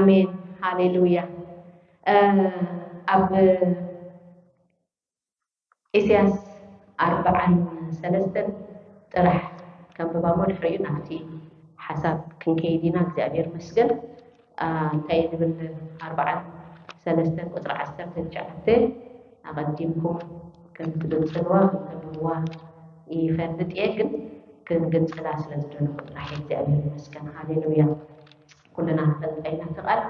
ኣሜን። ሃሌሉያ። ኣብ ኢሳያስ ኣርባዓን ሰለስተን ጥራሕ ከንብባ እሞ ድሕሪኡ ናብቲ ሓሳብ ክንከይድ ኢና። እግዚኣብሔር መስገን። እንታይ ዝብል? ኣርባዓን ሰለስተን ቁፅሪ ዓሰርተ ትሽዓተ ኣቐዲምኩም ከም ትግንፅልዋ ከም ተንብብዋ ይፈልጥ እየ፣ ግን ክንግንፅላ ስለ ዝደለኹ ጥራሕ እግዚኣብሔር ይመስገን። ሃሌሉያ። ኩልና ንፈልጣ ኢና እቲ ቃል፣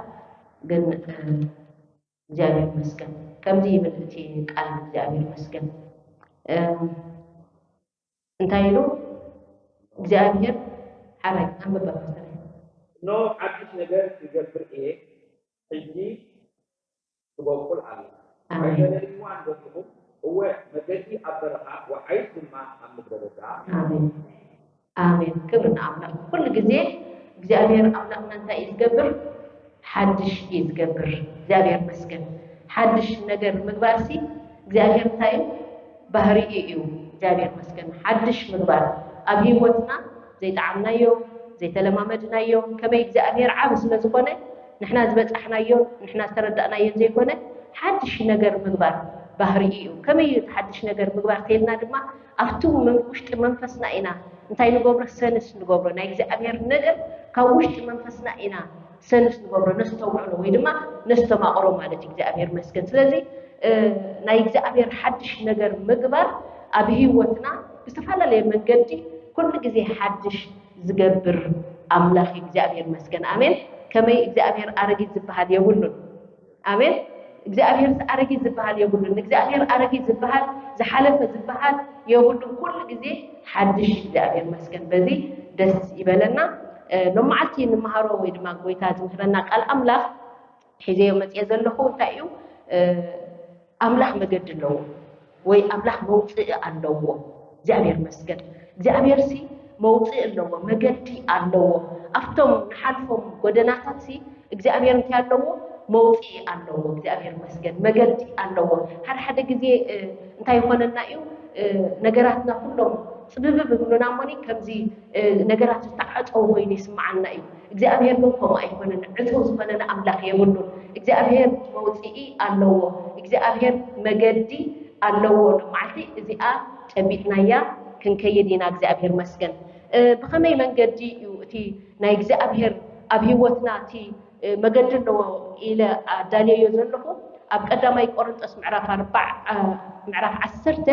ግን እግዚኣብሔር ይመስገን። ከምዚ ይብል እቲ ቃል እግዚኣብሔር ይመስገን። እንታይ ኢሉ? እግዚኣብሔር ሓራይ ኣንብባ ፓስተር። እነሆ ሓድሽ ነገር ክገብር እየ፣ ሕጂ ትበቁል ኣላ። ኣሜን። ኣይተደልይዋን ዶ ኢኹም? እወ፣ መገዲ ኣብ በረኻ፣ ወሓይሽ ድማ ኣብ ምድረ በዳ። ኣሜን። ኣሜን። ክብሪ ንኣምላኽ። ኩሉ ግዜ እግዚኣብሔር ኣምላኽና እንታይ እዩ ዝገብር? ሓድሽ እዩ ዝገብር። እግዚኣብሔር መስገን። ሓድሽ ነገር ምግባር ሲ እግዚኣብሔር እንታይ እዩ? ባህሪኡ እዩ። እግዚኣብሔር መስገን። ሓድሽ ምግባር ኣብ ህይወትና ዘይጠዓምናዮ ዘይተለማመድናዮ ከመይ እግዚኣብሔር ዓብ ስለ ዝኾነ ንሕና ዝበፃሕናዮን ንሕና ዝተረዳእናዮን ዘይኮነ ሓድሽ ነገር ምግባር ባህሪ እዩ። ከመይ እዩ ሓድሽ ነገር ምግባር ተይልና ድማ ኣብቲ ውሽጢ መንፈስና ኢና እንታይ ንገብሮ? ሰንስ ንገብሮ። ናይ እግዚኣብሔር ነገር ካብ ውሽጢ መንፈስና ኢና ሰንስ ንገብሮ፣ ነስተውዕሎ ወይ ድማ ነስተማቕሮ ማለት እዩ። እግዚኣብሔር መስገን። ስለዚ ናይ እግዚኣብሔር ሓድሽ ነገር ምግባር ኣብ ህይወትና ብዝተፈላለየ መንገዲ ኩሉ ግዜ ሓድሽ ዝገብር ኣምላኽ እዩ። እግዚኣብሔር መስገን። ኣሜን። ከመይ እግዚኣብሔር ኣረጊት ዝበሃል የብሉን። ኣሜን። እግዚኣብሔር ኣረጊት ዝበሃል የብሉን። እግዚኣብሔር ኣረጊት ዝበሃል ዝሓለፈ ዝበሃል የብሉን። ኩሉ ግዜ ሓድሽ። እግዚኣብሔር መስገን። በዚ ደስ ይበለና። ሎመዓልቲ ንምሃሮ ወይ ድማ ጎይታ ዝምህረና ቃል ኣምላኽ ሒዘዮ መፅየ ዘለኹ እንታይ እዩ? ኣምላኽ መገዲ ኣለዎ ወይ ኣምላኽ መውፅኢ ኣለዎ። እግዚኣብሔር መስገን። እግዚኣብሔር ሲ መውፅኢ ኣለዎ፣ መገዲ ኣለዎ። ኣብቶም ንሓልፎም ጎደናታት ሲ እግዚኣብሔር እንታይ ኣለዎ? መውፅኢ ኣለዎ። እግዚኣብሔር መስገን። መገዲ ኣለዎ። ሓደ ሓደ ግዜ እንታይ ይኾነና እዩ? ነገራትና ኩሎም ፅብብብ ይብሉና እሞኒ ከምዚ ነገራት ዝተዓፀው ኮይኑ ይስምዓና እዩ። እግዚኣብሔር ግን ከምኡ ኣይኮነን። ዕፁብ ዝኾነ ንኣምላኽ የብሉን። እግዚኣብሔር መውፅኢ ኣለዎ። እግዚኣብሔር መገዲ ኣለዎ። ሎመዓልቲ እዚኣ ጨቢጥናያ ክንከይድ ኢና። እግዚኣብሔር መስገን። ብኸመይ መንገዲ እዩ እቲ ናይ እግዚኣብሔር ኣብ ህይወትና እቲ መገዲ ኣለዎ ኢለ ኣዳልየዮ ዘለኹ? ኣብ ቀዳማይ ቆሮንጦስ ምዕራፍ ኣርባዕ ምዕራፍ ዓሰርተ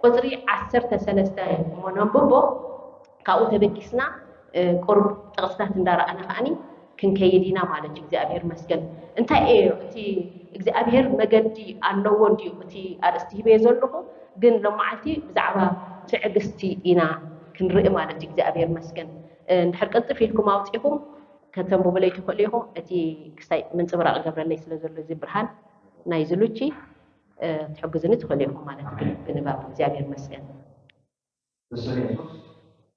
ቁፅሪ ዓሰርተ ሰለስተ እሞ ነንብቦ። ካብኡ ተበጊስና ቁሩብ ጥቕስታት እንዳረኣና ከዓኒ ክንከይድ ኢና ማለት እዩ። እግዚኣብሔር መስገን። እንታይ እዩ እቲ እግዚኣብሔር መገዲ ኣለዎ እንድዩ እቲ ኣርእስቲ ሂበዮ ዘለኹ፣ ግን ሎመዓልቲ ብዛዕባ ትዕግስቲ ኢና ክንርኢ ማለት እዩ። እግዚኣብሔር መስገን። እንድሕር ቅልጥፍ ኢልኩም ኣውፂኹም ከተንብቡለይ ትኽእሉ ኢኹም። እቲ ክሳይ ምንፅብራቕ ይገብረለይ ስለ ዘሎ እዚ ብርሃን ናይዚ ሉቺ ክትሕግዙኒ ትኽእሉ ኢኹም ማለት እዩ። ብንባብ እግዚኣብሔር መስገን። ብስም የሱስ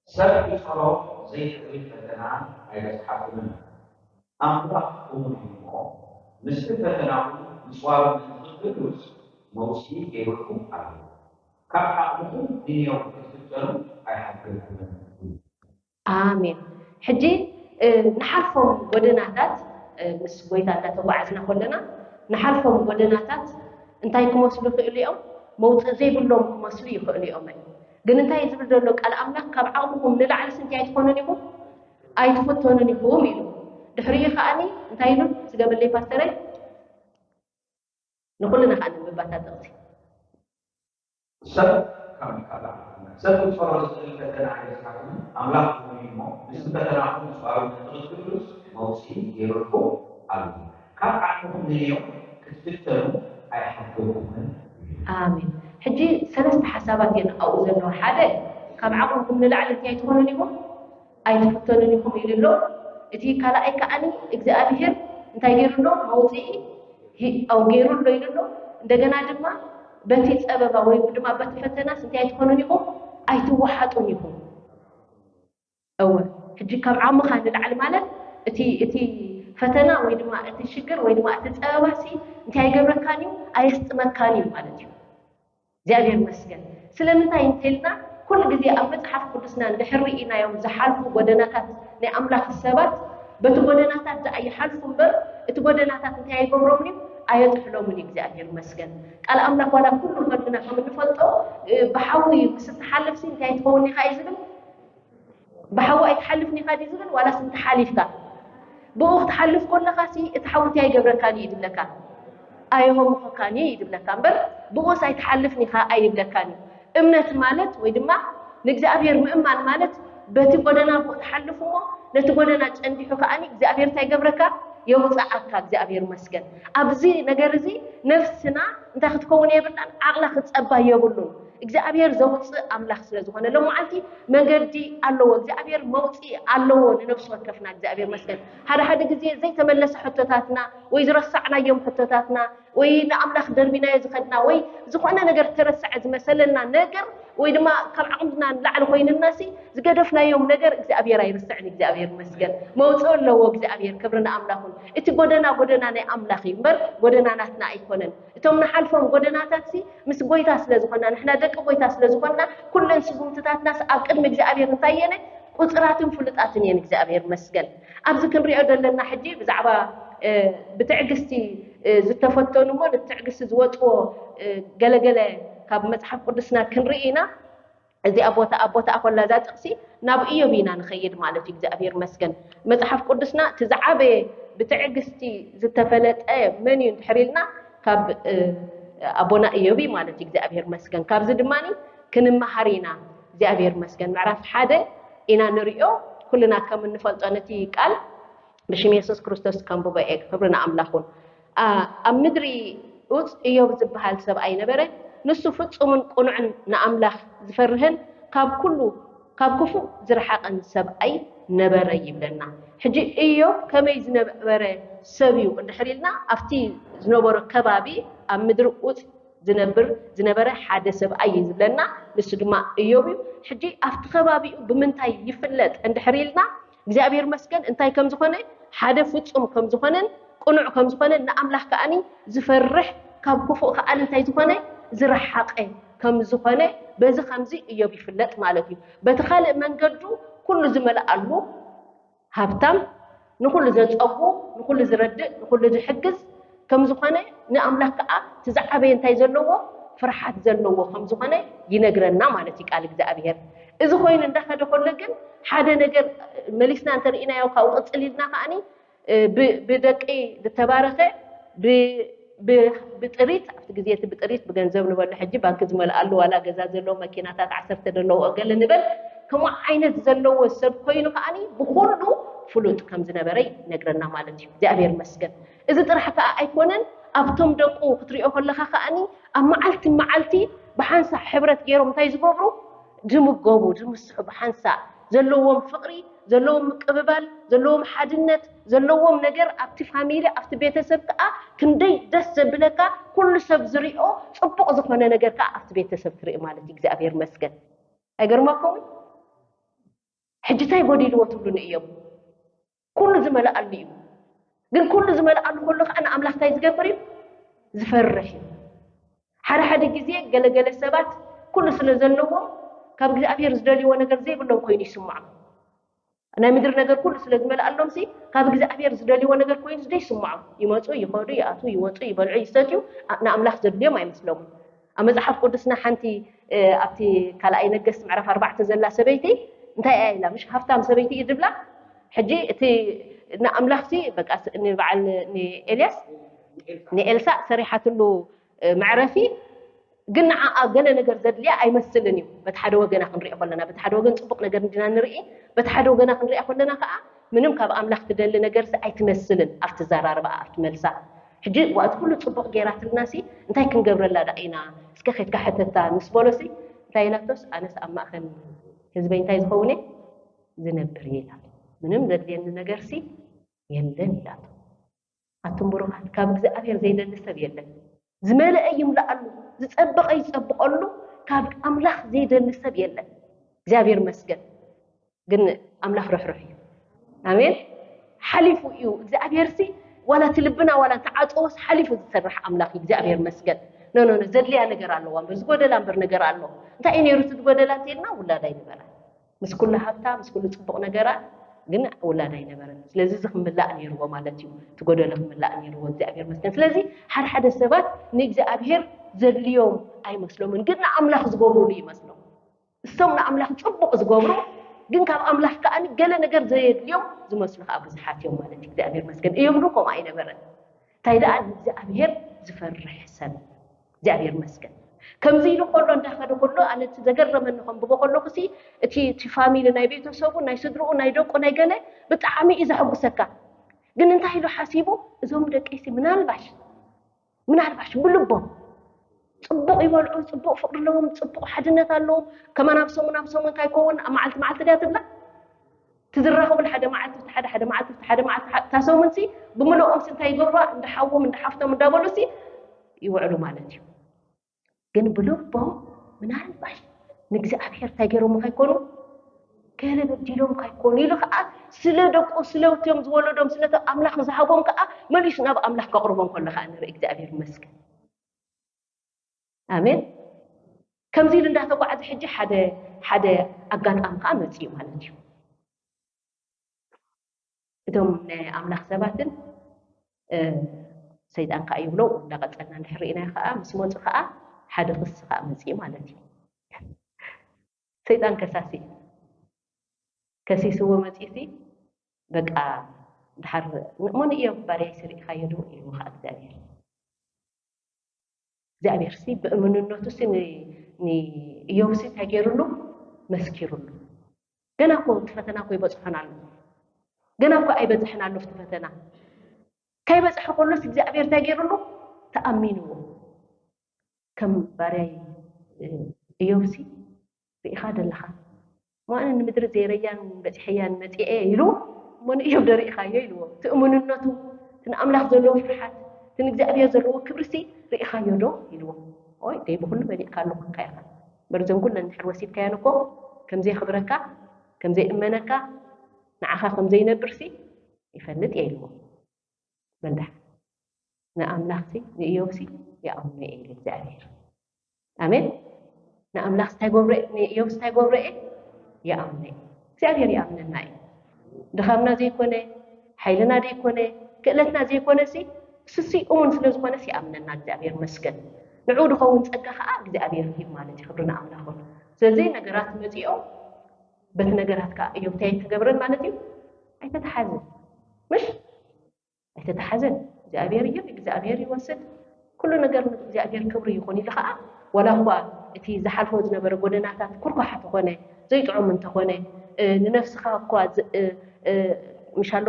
ሰብ ክጸሮ ዘይክእል ፈተና ኣይበጽሓኩምን። ኣምላኽ እሙን እዩ እሞ፣ ምስቲ ፈተናኹም ምጽዋሩ ምእንቲ ክትብሉስ መውጽኢ ገይሩልኩም ኣሎ። ካብ ዓቕምኹም ንንየው ክትፍተኑ ኣይሓግረኩምን። ኣሜን። ሕጂ ንሓልፎም ጎደናታት ምስ ጎይታ እንዳተጓዓዝና ከለና ንሓልፎም ጎደናታት እንታይ ክመስሉ ይኽእሉ እዮም? መውፅእ ዘይብሎም ክመስሉ ይኽእሉ እዮም። ግን እንታይ ዝብል ዘሎ ቃል ኣምላኽ ካብ ዓቕምኹም ንላዕሊ ስንታይ ኣይትኾኑን ኢኹም ኣይትፍተኑን ኢኹም ኢሉ። ድሕሪኡ ከዓኒ እንታይ ኢሉ? ስገበለይ ፓስተረይ ንኹልና ከዓ ንምባታ ጥቕሲ ሰብ ካብ መካላ ሰብ ክትፈሮ ዝኽእል ፈተና ኣይበዝሓኩምን ኣምላኽ ክኾኑ እሞ ምስ ፈተናኹም ዝፋሩ ንትኽትሉስ መውፅኢ ገይሩልኩም ኣሎ ካብ ዓቕምኹም ንንዮም ክትፍተኑ ኣይሓገኩምን ኣሜን ሕጂ ሰለስተ ሓሳባት እየን ኣብኡ ዘለዋ ሓደ ካብ ዓቕምኩም ንላዕሊ እንታይ ትኾኑን ኢኹም ኣይትፍተኑን ኢኹም ኢሉ ኣሎ። እቲ ካልኣይ ከዓኒ እግዚኣብሄር እንታይ ገይሩ ኣሎ? መውፅኢ ኣው ገይሩ ኣሎ ኢሉ ኣሎ። እንደገና ድማ በቲ ፀበባ ወይ ድማ በቲ ፈተናስ እንታይ ኣይትኾኑን ኢኹም ኣይትወሓጡን ኢኹም። እወ ሕጂ ካብ ዓቕምኻ ንላዕሊ ማለት እቲ እቲ ፈተና ወይ ድማ እቲ ሽግር ወይ ድማ እቲ ፀበባሲ እንታይ ኣይገብረካን እዩ ኣየስጥመካን እዩ ማለት እዩ። እግዚኣብሔር ይመስገን። ስለምንታይ እንተልና ኩሉ ግዜ ኣብ መፅሓፍ ቅዱስና እንድሕር ርኢናዮም ዝሓልፉ ጎደናታት ናይ ኣምላኽ ሰባት በቲ ጎደናታት ደኣ ይሓልፉ እምበር እቲ ጎደናታት እንታይ ኣይገብሮምን እዩ? ኣየጥሕሎምን እዩ። እግዚኣብሔር ይመስገን። ቃል ኣምላኽ ዋላ ኩሉ ከድና ከም እንፈልጦ ብሓዊ ምስ እትሓልፍ ሲ እንታይ ትኸውን ኢኻ እዩ ዝብል? ብሓዊ ኣይትሓልፍን ኢኻ ድዩ ዝብል? ዋላስ እንተሓሊፍካ ብኡ ክትሓልፍ ከለኻ ሲ እቲ ሓዊ እንታይ ኣይገብረካን እዩ ድብለካ? ኣየሆምኸካን እዩ ድብለካ እምበር ብኡስ ኣይትሓልፍን ኢኻ ኣይብለካን እዩ። እምነት ማለት ወይ ድማ ንእግዚኣብሔር ምእማን ማለት በቲ ጎደና ብኡ ትሓልፍ እሞ ነቲ ጎደና ጨንዲሑ ከዓኒ እግዚኣብሔር እንታይ ይገብረካ? የውፅኣካ። እግዚኣብሔር መስገን። ኣብዚ ነገር እዚ ነፍስና እንታይ ክትከውን የብላን? ዓቕላ ክፀባ የብሉን። እግዚኣብሔር ዘውፅእ ኣምላኽ ስለ ዝኾነ ሎም መዓልቲ መገዲ ኣለዎ። እግዚኣብሔር መውፅኢ ኣለዎ ንነፍሲ ወከፍና። እግዚኣብሔር መስገን። ሓደ ሓደ ግዜ ዘይተመለሰ ሕቶታትና ወይ ዝረሳዕናዮም ሕቶታትና ወይ ንኣምላኽ ደርቢናዮ ዝኸድና ወይ ዝኾነ ነገር ተረሰዐ ዝመሰለና ነገር ወይ ድማ ካብ ዓቕምና ንላዕሊ ኮይንና ሲ ዝገደፍናዮም ነገር እግዚኣብሔር ኣይርስዕን። እግዚኣብሔር መስገን። መውፅእ ኣለዎ እግዚኣብሔር። ክብሪ ንኣምላኹን። እቲ ጎደና ጎደና ናይ ኣምላኽ እዩ እምበር ጎደና ናትና ኣይኮነን። እቶም ንሓልፎም ጎደናታት ሲ ምስ ጎይታ ስለ ዝኾና ንሕና ደቂ ጎይታ ስለ ዝኾና ኩለን ስጉምትታትናስ ኣብ ቅድሚ እግዚኣብሔር እንታይ የነ ቁፅራትን ፍሉጣትን እየን። እግዚኣብሔር መስገን። ኣብዚ ክንሪኦ ዘለና ሕጂ ብዛዕባ ብትዕግስቲ ዝተፈተኑ እሞ ንትዕግስቲ ዝወፅዎ ገለገለ ካብ መፅሓፍ ቅዱስና ክንርኢ ኢና። እዚኣ ቦታ ኣብ ቦታ ኣኮላ እዛ ጥቕሲ ናብ እዮብ ኢና ንኸይድ ማለት እዩ። እግዚኣብሔር መስገን። መፅሓፍ ቅዱስና እቲ ዝዓበየ ብትዕግስቲ ዝተፈለጠ መን እዩ እንድሕር ኢልና ካብ ኣቦና እዮብ እዩ ማለት እዩ። እግዚኣብሔር መስገን። ካብዚ ድማ ክንመሃር ኢና። እግዚኣብሔር መስገን። ምዕራፍ ሓደ ኢና ንሪኦ። ኩልና ከም እንፈልጦ ነቲ ቃል ብሽም የሱስ ክርስቶስ ከንብቦ እየ። ክብሪ ንኣምላኹን። ኣብ ምድሪ ኡፅ እዮብ ዝበሃል ሰብኣይ ነበረ። ንሱ ፍጹምን ቅኑዕን ንኣምላኽ ዝፈርህን ካብ ኩሉ ካብ ክፉእ ዝረሓቐን ሰብኣይ ነበረ ይብለና። ሕጂ እዮብ ከመይ ዝነበረ ሰብ እዩ እንድሕር ኢልና ኣብቲ ዝነበሮ ከባቢ ኣብ ምድሪ ኡፅ ዝነብር ዝነበረ ሓደ ሰብኣይ እዩ ዝብለና። ንሱ ድማ እዮብ እዩ። ሕጂ ኣብቲ ከባቢኡ ብምንታይ ይፍለጥ እንድሕር ኢልና እግዚኣብሔር መስገን እንታይ ከም ዝኾነ ሓደ ፍጹም ከም ዝኾነን ቅኑዕ ከም ዝኾነ ንኣምላኽ ከኣኒ ዝፈርሕ ካብ ክፉእ ከኣኒ እንታይ ዝኾነ ዝረሓቐ ከም ዝኾነ በዚ ከምዚ እዮብ ይፍለጥ ማለት እዩ። በቲ ካልእ መንገዱ ኩሉ ዝመልኣሉ ሃብታም ንኹሉ ዘጸጉ ንኹሉ ዝረድእ ንኹሉ ዝሕግዝ ከም ዝኾነ ንኣምላኽ ከዓ እቲ ዝዓበየ እንታይ ዘለዎ ፍርሓት ዘለዎ ከም ዝኾነ ይነግረና ማለት እዩ ቃል እግዚኣብሔር። እዚ ኮይኑ እንዳኸደ ከሎ ግን ሓደ ነገር መሊስና እንተርኢናዮ ካብኡ ቅፅል ኢልና ከዓኒ ብደቂ ዝተባረኸ ብጥሪት ኣብቲ ግዜ እቲ ብጥሪት ብገንዘብ ንበሎ ሕጂ ባንኪ ዝመልኣሉ ዋላ ገዛ ዘለዎ መኪናታት ዓሰርተ ዘለዎ ገለ ንበል ከምኡ ዓይነት ዘለዎ ሰብ ኮይኑ ከዓኒ ብኩሉ ፍሉጥ ከም ዝነበረ ይነግረና ማለት እዩ። እግዚኣብሔር መስገን። እዚ ጥራሕ ከዓ ኣይኮነን ኣብቶም ደቁ ክትሪኦ ከለካ ከዓኒ ኣብ መዓልቲ መዓልቲ ብሓንሳእ ሕብረት ገይሮም እንታይ ዝገብሩ ዝምገቡ ዝምስሑ ብሓንሳእ ዘለዎም ፍቕሪ ዘለዎም ምቅብባል ዘለዎም ሓድነት ዘለዎም ነገር ኣብቲ ፋሚሊ ኣብቲ ቤተሰብ ከዓ ክንደይ ደስ ዘብለካ ኩሉ ሰብ ዝሪኦ ፅቡቕ ዝኾነ ነገር ከዓ ኣብቲ ቤተሰብ ትርኢ ማለት እዩ። እግዚኣብሔር መስገን። ኣይገርመኩም? ሕጂ እንታይ ጎዲልዎ ትብሉ ንእዮም ኩሉ ዝመልኣሉ እዩ። ግን ኩሉ ዝመልኣሉ ከሎ ከዓ ንኣምላኽ እንታይ ዝገብር እዩ? ዝፈርሕ እዩ። ሓደ ሓደ ግዜ ገለገለ ሰባት ኩሉ ስለ ዘለዎም ካብ እግዚኣብሔር ዝደልይዎ ነገር ዘይብሎም ኮይኑ ይስምዖም። ናይ ምድሪ ነገር ኩሉ ስለ ዝመልኣሎም ሲ ካብ እግዚኣብሔር ዝደልይዎ ነገር ኮይኑ ዘይስምዖም። ይመፁ ይኸዱ ይኣትዉ ይወፁ ይበልዑ ይሰትዩ ንኣምላኽ ዘድልዮም ኣይመስሎምን። ኣብ መፅሓፍ ቅዱስና ሓንቲ ኣብቲ ካልኣይ ነገስት ምዕራፍ ኣርባዕተ ዘላ ሰበይቲ እንታይ እያ ኢላ ምሽ ሃፍታም ሰበይቲ እዩ ዝብላ። ሕጂ እቲ ንኣምላኽሲ በቃ ንበዓል ንኤልያስ ንኤልሳ ሰሪሓትሉ መዕረፊ ግን ንዓኣ ገለ ነገር ዘድልያ ኣይመስልን እዩ። በቲ ሓደ ወገና ክንሪኦ ከለና በቲ ሓደ ወገን ፅቡቅ ነገር እንዲና ንርኢ፣ በቲ ሓደ ወገና ክንሪኣ ከለና ከዓ ምንም ካብ ኣምላኽ ትደሊ ነገርሲ ኣይትመስልን ኣብቲ ዘራርባኣ ኣብቲ መልሳ። ሕጂ ዋእቲ ኩሉ ፅቡቅ ገይራትልና ሲ እንታይ ክንገብረላ ዳ ኢና? እስከ ከድካ ሕተታ ምስ በሎ ሲ እንታይ ኢላቶስ ኣነስ ኣብ ማእከል ህዝበይ እንታይ ዝኸውን እየ ዝነብር እየ ኢላቶ። ምንም ዘድልየኒ ነገርሲ የለን ኢላቶ። ኣቱም ብሩኻት ካብ እግዚኣብሔር ዘይደሊ ሰብ የለን። ዝመለአ ይምልኣሉ፣ ዝጸበቐ ይጸብቐሉ፣ ካብ ኣምላኽ ዘይደሊ ሰብ የለን። እግዚኣብሔር መስገን። ግን ኣምላኽ ርሕሩሕ እዩ። ኣሜን። ሓሊፉ እዩ እግዚኣብሔር ሲ ዋላ እቲ ልብና ዋላ እንተዓጸወስ ሓሊፉ ዝሰርሕ ኣምላኽ እዩ። እግዚኣብሔር መስገን። ኖ ኖ ኖ ዘድልያ ነገር ኣለዋ እምበር ዝጎደላ እምበር ነገር ኣሎ። እንታይ እዩ ነይሩ እቲ ዝጎደላ እንተልና ውላዳ ይነበራ ምስ ኩሉ ሃብታ ምስ ኩሉ ጽቡቕ ነገራ ግን ውላድ ኣይነበረን። ስለዚ እዚ ክምላእ ነይርዎ ማለት እዩ። እቲ ጎደሎ ክምላእ ነይርዎ። እግዚኣብሔር መስገን። ስለዚ ሓደ ሓደ ሰባት ንእግዚኣብሔር ዘድልዮም ኣይመስሎምን፣ ግን ንኣምላኽ ዝገብሩሉ ይመስሎም። እሶም ንኣምላኽ ጽቡቕ ዝገብሩ ግን ካብ ኣምላኽ ከኣ ገለ ነገር ዘየድልዮም ዝመስሉ ከኣ ብዙሓት እዮም ማለት እዩ። እግዚኣብሔር መስገን። እዮም ግን ከምኡ ኣይነበረን። እንታይ ደኣ ንእግዚኣብሔር ዝፈርሕ ሰብ እግዚኣብሔር መስገን። ከምዚ ኢሉ ከሎ እንዳኸደ ከሎ ኣነ እቲ ዘገረመኒ ከንብቦ ከለኹ ሲ እቲ እቲ ፋሚሊ ናይ ቤተሰቡ ናይ ስድርኡ ናይ ደቁ ናይ ገለ ብጣዕሚ እዩ ዘሐጉሰካ። ግን እንታይ ኢሉ ሓሲቡ እዞም ደቀይሲ ምናልባሽ ምናልባሽ ብልቦም ጽቡቕ ይበልዑ፣ ጽቡቕ ፍቕሪ ኣለዎም፣ ጽቡቕ ሓድነት ኣለዎም። ከማን ኣብ ሰሙን ኣብ ሰሙን እንታይ ይከውን ኣብ መዓልቲ መዓልቲ ድያ ትብላ ትዝራኸቡን ሓደ መዓልቲ ፍቲ ሓደ ሓደ መዓልቲ ፍቲ ሓደ መዓልቲ እታ ሰሙንሲ ብምልኦም እንታይ ይገብሩዋ እንዳሓዎም እንዳሓፍቶም እንዳበሉ ሲ ይውዕሉ ማለት እዩ። ግን ብልቦም ምናልባሽ ንእግዚኣብሔር እንታይ ገይሮም ካይኮኑ ገለ በዲሎም ካይኮኑ ኢሉ ከዓ ስለ ደቁ ስለ እትዮም ዝወለዶም ስለቲ ኣምላኽ ዝሃቦም ከዓ መሊሱ ናብ ኣምላኽ ከቕርቦም ከሎ ከዓ ንርኢ እግዚኣብሔር ይመስገን። ኣሜን። ከምዚ ኢሉ እንዳተጓዓዘ ሕጂ ሓደ ሓደ ኣጋጣሚ ከዓ መፅኡ ማለት እዩ። እቶም ናይ ኣምላኽ ሰባትን ሰይጣን ከዓ ይብሎ እንዳቐፀልና እንድሕር ርኢናዮ ከዓ ምስ መፁ ከዓ ሓደ ክሲ ከዓ መፅኡ ማለት እዩ። ሰይጣን ከሳሲ ከሲስዎ መፅኡ ሲ በቃ ድሓር መን እዮም ባርያይ ስርኢኻዮ ዶ ኢሉ ከዓ እግዚኣብሔር እግዚኣብሔር ሲ ብእምንነቱ ሲ ንእዮብ ሲ እንታይ ገይሩሉ መስኪሩሉ። ገና እኮ እቲ ፈተና እኮ ይበፅሖን ኣሎ። ገና እኮ ኣይበፅሕን ኣሎ እቲ ፈተና። ከይበፅሐ ከሎስ እግዚኣብሔር እንታይ ገይሩሉ ተኣሚንዎ። ከም ባርያይ እዮብ ሲ ርኢኻ ደለኻ እሞ ኣነ ንምድሪ ዘይረያን በፂሐያን መፂኤ ኢሉ እሞ ንእዮብ ዶ ርኢኻዮ ኢልዎ። እቲ እሙንነቱ እቲ ንኣምላኽ ዘለዎ ፍርሓት እቲ ንእግዚኣብሔር ዘለዎ ክብርሲ ርኢኻዮ ዶ ኢልዎ። ኦይ ደይ ብኩሉ መሊእካ ኣለኹ ኢልካ ኢኻ እምበር እዘን ኩለን ድሕር ወሲድካየን እኮ ከምዘየኽብረካ ከምዘይእመነካ ንዓኻ ከምዘይነብርሲ ይፈልጥ እየ ኢልዎ። በልዳሕ ንኣምላኽሲ ንእዮብሲ ይኣምኖ እየ ኢሉ እግዚኣብሔር። ኣሜን። ንኣምላኽ እንታይ ገብሮ ንእዮብሲ እንታይ ገብሮ እየ ይኣምኖ እየ። እግዚኣብሔር ይኣምነና እዩ። ድኻምና ዘይኮነ ሓይልና ዘይኮነ ክእለትና ዘይኮነ ሲ እሱሲ እሙን ስለ ዝኾነስ ይኣምነና እግዚኣብሔር መስገን። ንዑ ድኸውን ጸጋ ከዓ እግዚኣብሔር ይህብ ማለት እዩ። ክብሪ ንኣምላኽ ይኹን። ስለዚ ነገራት መጺኦም በቲ ነገራት ከዓ እዮም እንታይ ኣይተገብረን ማለት እዩ ኣይተተሓዘ ምሽ ኣይተተሓዘን እግዚኣብሔር ይህብ እግዚኣብሔር ይወስድ። ኩሉ ነገር ንእግዚኣብሔር ክብሪ ይኹን ኢሉ ከዓ ዋላ እኳ እቲ ዝሓልፎ ዝነበረ ጎደናታት ኩርኳሓ ተኾነ ዘይጥዑም እንተኾነ ንነፍስኻ እኳ ምሻሎ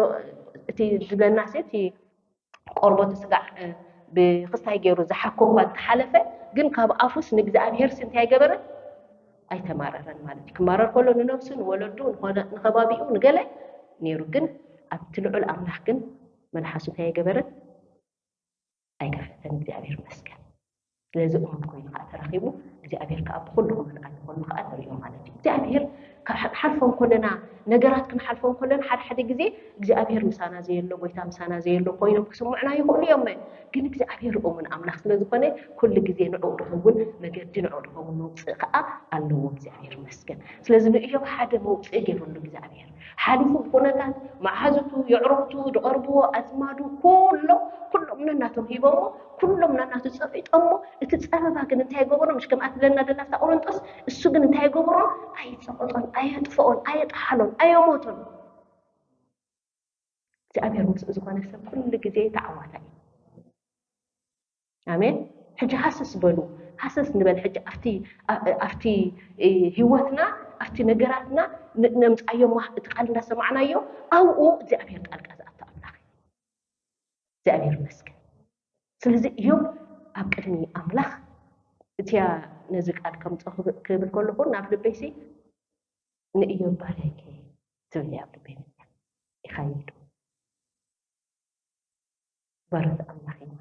እቲ ዝብለና ሲ እቲ ቆርበቱ ስጋዕ ብክስታይ ገይሩ ዝሓኮ እኳ እንተሓለፈ ግን ካብ ኣፉስ ንእግዚኣብሔር ሲ እንታይ ገበረ ኣይተማረረን ማለት እዩ። ክማረር ከሎ ንነብሱ ንወለዱ ንኸባቢኡ ንገለ ነይሩ ግን ኣብቲ ልዑል ኣምላኽ ግን መልሓሱ እንታይ ኣይገበረን ኣይከፈተን እግዚኣብሔር መስገን። ስለዚ እሙን ኮይኑ ከዓ ተረኪቡ እግዚኣብሔር ከዓ ብኩሉ ክመልኣሉ ከሎ ከዓ ንሪኦ ማለት እዩ። እግዚኣብሔር ካብ ክንሓልፎም ከለና ነገራት ክንሓልፎም ከለና ሓደ ሓደ ግዜ እግዚኣብሔር ምሳና ዘየሎ ጎይታ ምሳና ዘየሎ ኮይኖም ክስምዑና ይኽእሉ እዮም። ግን እግዚኣብሔር እሙን ኣምላኽ ስለ ዝኾነ ኩሉ ግዜ ንዕኡ ድኸውን መገዲ ንዕኡ ድኸውን መውፅእ ከዓ ኣለዎ እግዚኣብሔር መስገን። ስለዚ ንእዮብ ሓደ መውፅእ ገይሩሉ እግዚኣብሔር ሓሊፉ ብኩነታት መሓዙቱ የዕሩኽቱ ዝቐርብዎ ኣዝማዱ ኩሎም ኩሎም ነናቶም ሂቦሞ ኩሎም ነናቱ ፀቂጦሞ እቲ ፀበባ ግን እንታይ ገበሮ ምሽ ከምኣ ትብለና ደላ ኣብታ ቆሮንጦስ እሱ ግን እንታይ ገበሮ ኣይፀቐጦን ኣየጥፈኦን ኣየጠሓሎን ኣየሞቶን። እግዚኣብሔር ምስኡ ዝኾነ ሰብ ኩሉ ግዜ ተዓዋታይ እዩ። ኣሜን። ሕጂ ሃሰስ በሉ ሃሰስ ንበል ሕጂ ኣብቲ ኣብቲ ህይወትና ኣብቲ ነገራትና ነምፃዮ እቲ ቃል እንዳሰማዕናዮ ኣብኡ እግዚኣብሔር ጣልቃ ዝኣቶ ኣምላኽ እግዚኣብሔር መስገን። ስለዚ እዮም ኣብ ቅድሚ ኣምላኽ እቲያ ነዚ ቃል ከምፆ ክብል ከለኹ ናብ ልበይሲ ንእዮብ ባርያይከ ትብል ኣብ ልበይ መፅያ ኢኻዮ ዶ ባሮት ኣምላኽ ኢና።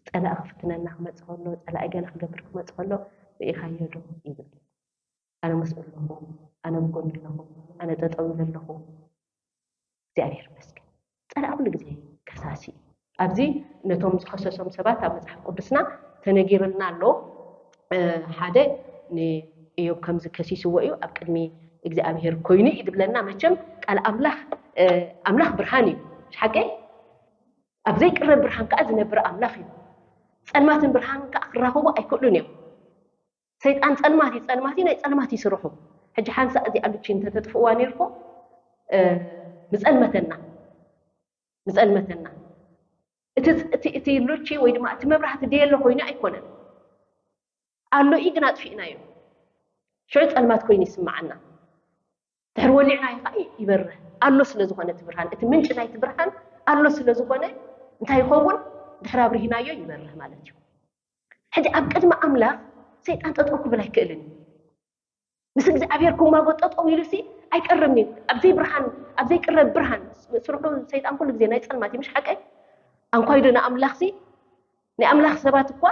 ፀላኢ ክፍትነና ክመፅ ከሎ ፀላኢ ገለ ክገብር ክመፅ ከሎ ርኢኻዮ ዶ ይብል። ኣነ ምስኡ ኣለኹ፣ ኣነ ብጎኒ ኣለኹ፣ ኣነ ጠጠው ኢለ ኣለኹ። እግዚኣብሔር ይመስገን። ፀላኢ ኩሉ ግዜ ከሳሲ እዩ። ኣብዚ ነቶም ዝኸሰሶም ሰባት ኣብ መፅሓፍ ቅዱስና ተነጊርልና ኣሎ። ሓደ ንእዮብ ከምዚ ከሲስዎ እዩ ኣብ ቅድሚ እግዚኣብሔር ኮይኑ እዩ ድብለና። መቸም ቃል ኣምላኽ ኣምላኽ ብርሃን እዩ። ሓቀይ ኣብ ዘይቅረብ ብርሃን ከዓ ዝነብር ኣምላኽ እዩ። ፀልማትን ብርሃን ከዓ ክራኸቡ ኣይክእሉን እዮም። ሰይጣን ፀልማት እዩ፣ ፀልማት እዩ፣ ናይ ፀልማት እዩ ስርሑ። ሕጂ ሓንሳእ እዚኣ ሉቺ እንተተጥፍእዋ ነርኩም ምፀልመተና ምፀልመተና። እቲ ሉቺ ወይ ድማ እቲ መብራህቲ ደየሎ ኮይኑ ኣይኮነን፣ ኣሎ እዩ ግን ኣጥፊእናዮ። ሽዑ ፀልማት ኮይኑ ይስምዓና። ድሕሪ ወሊዕናዮ ከዓ ይበርህ ኣሎ ስለ ዝኾነ እቲ ብርሃን፣ እቲ ምንጪ ናይቲ ብርሃን ኣሎ ስለ ዝኾነ እንታይ ይኸውን? ድሕሪ ኣብርሂናዮ ይበርህ ማለት እዩ። ሕጂ ኣብ ቅድሚ ኣምላኽ ሰይጣን ጠጠው ክብል ኣይክእልን እዩ። ምስ እግዚኣብሔር ክማጎ ጠጠው ኢሉ ሲ ኣይቀርብን እዩ። ኣብዘይ ብርሃን ኣብዘይ ቅረብ ብርሃን ስርሑ ሰይጣን ኩሉ ግዜ ናይ ፀልማት እዩ። ምሽ ሓቀይ ኣንኳይዶ ንኣምላኽ ሲ ናይ ኣምላኽ ሰባት እኳ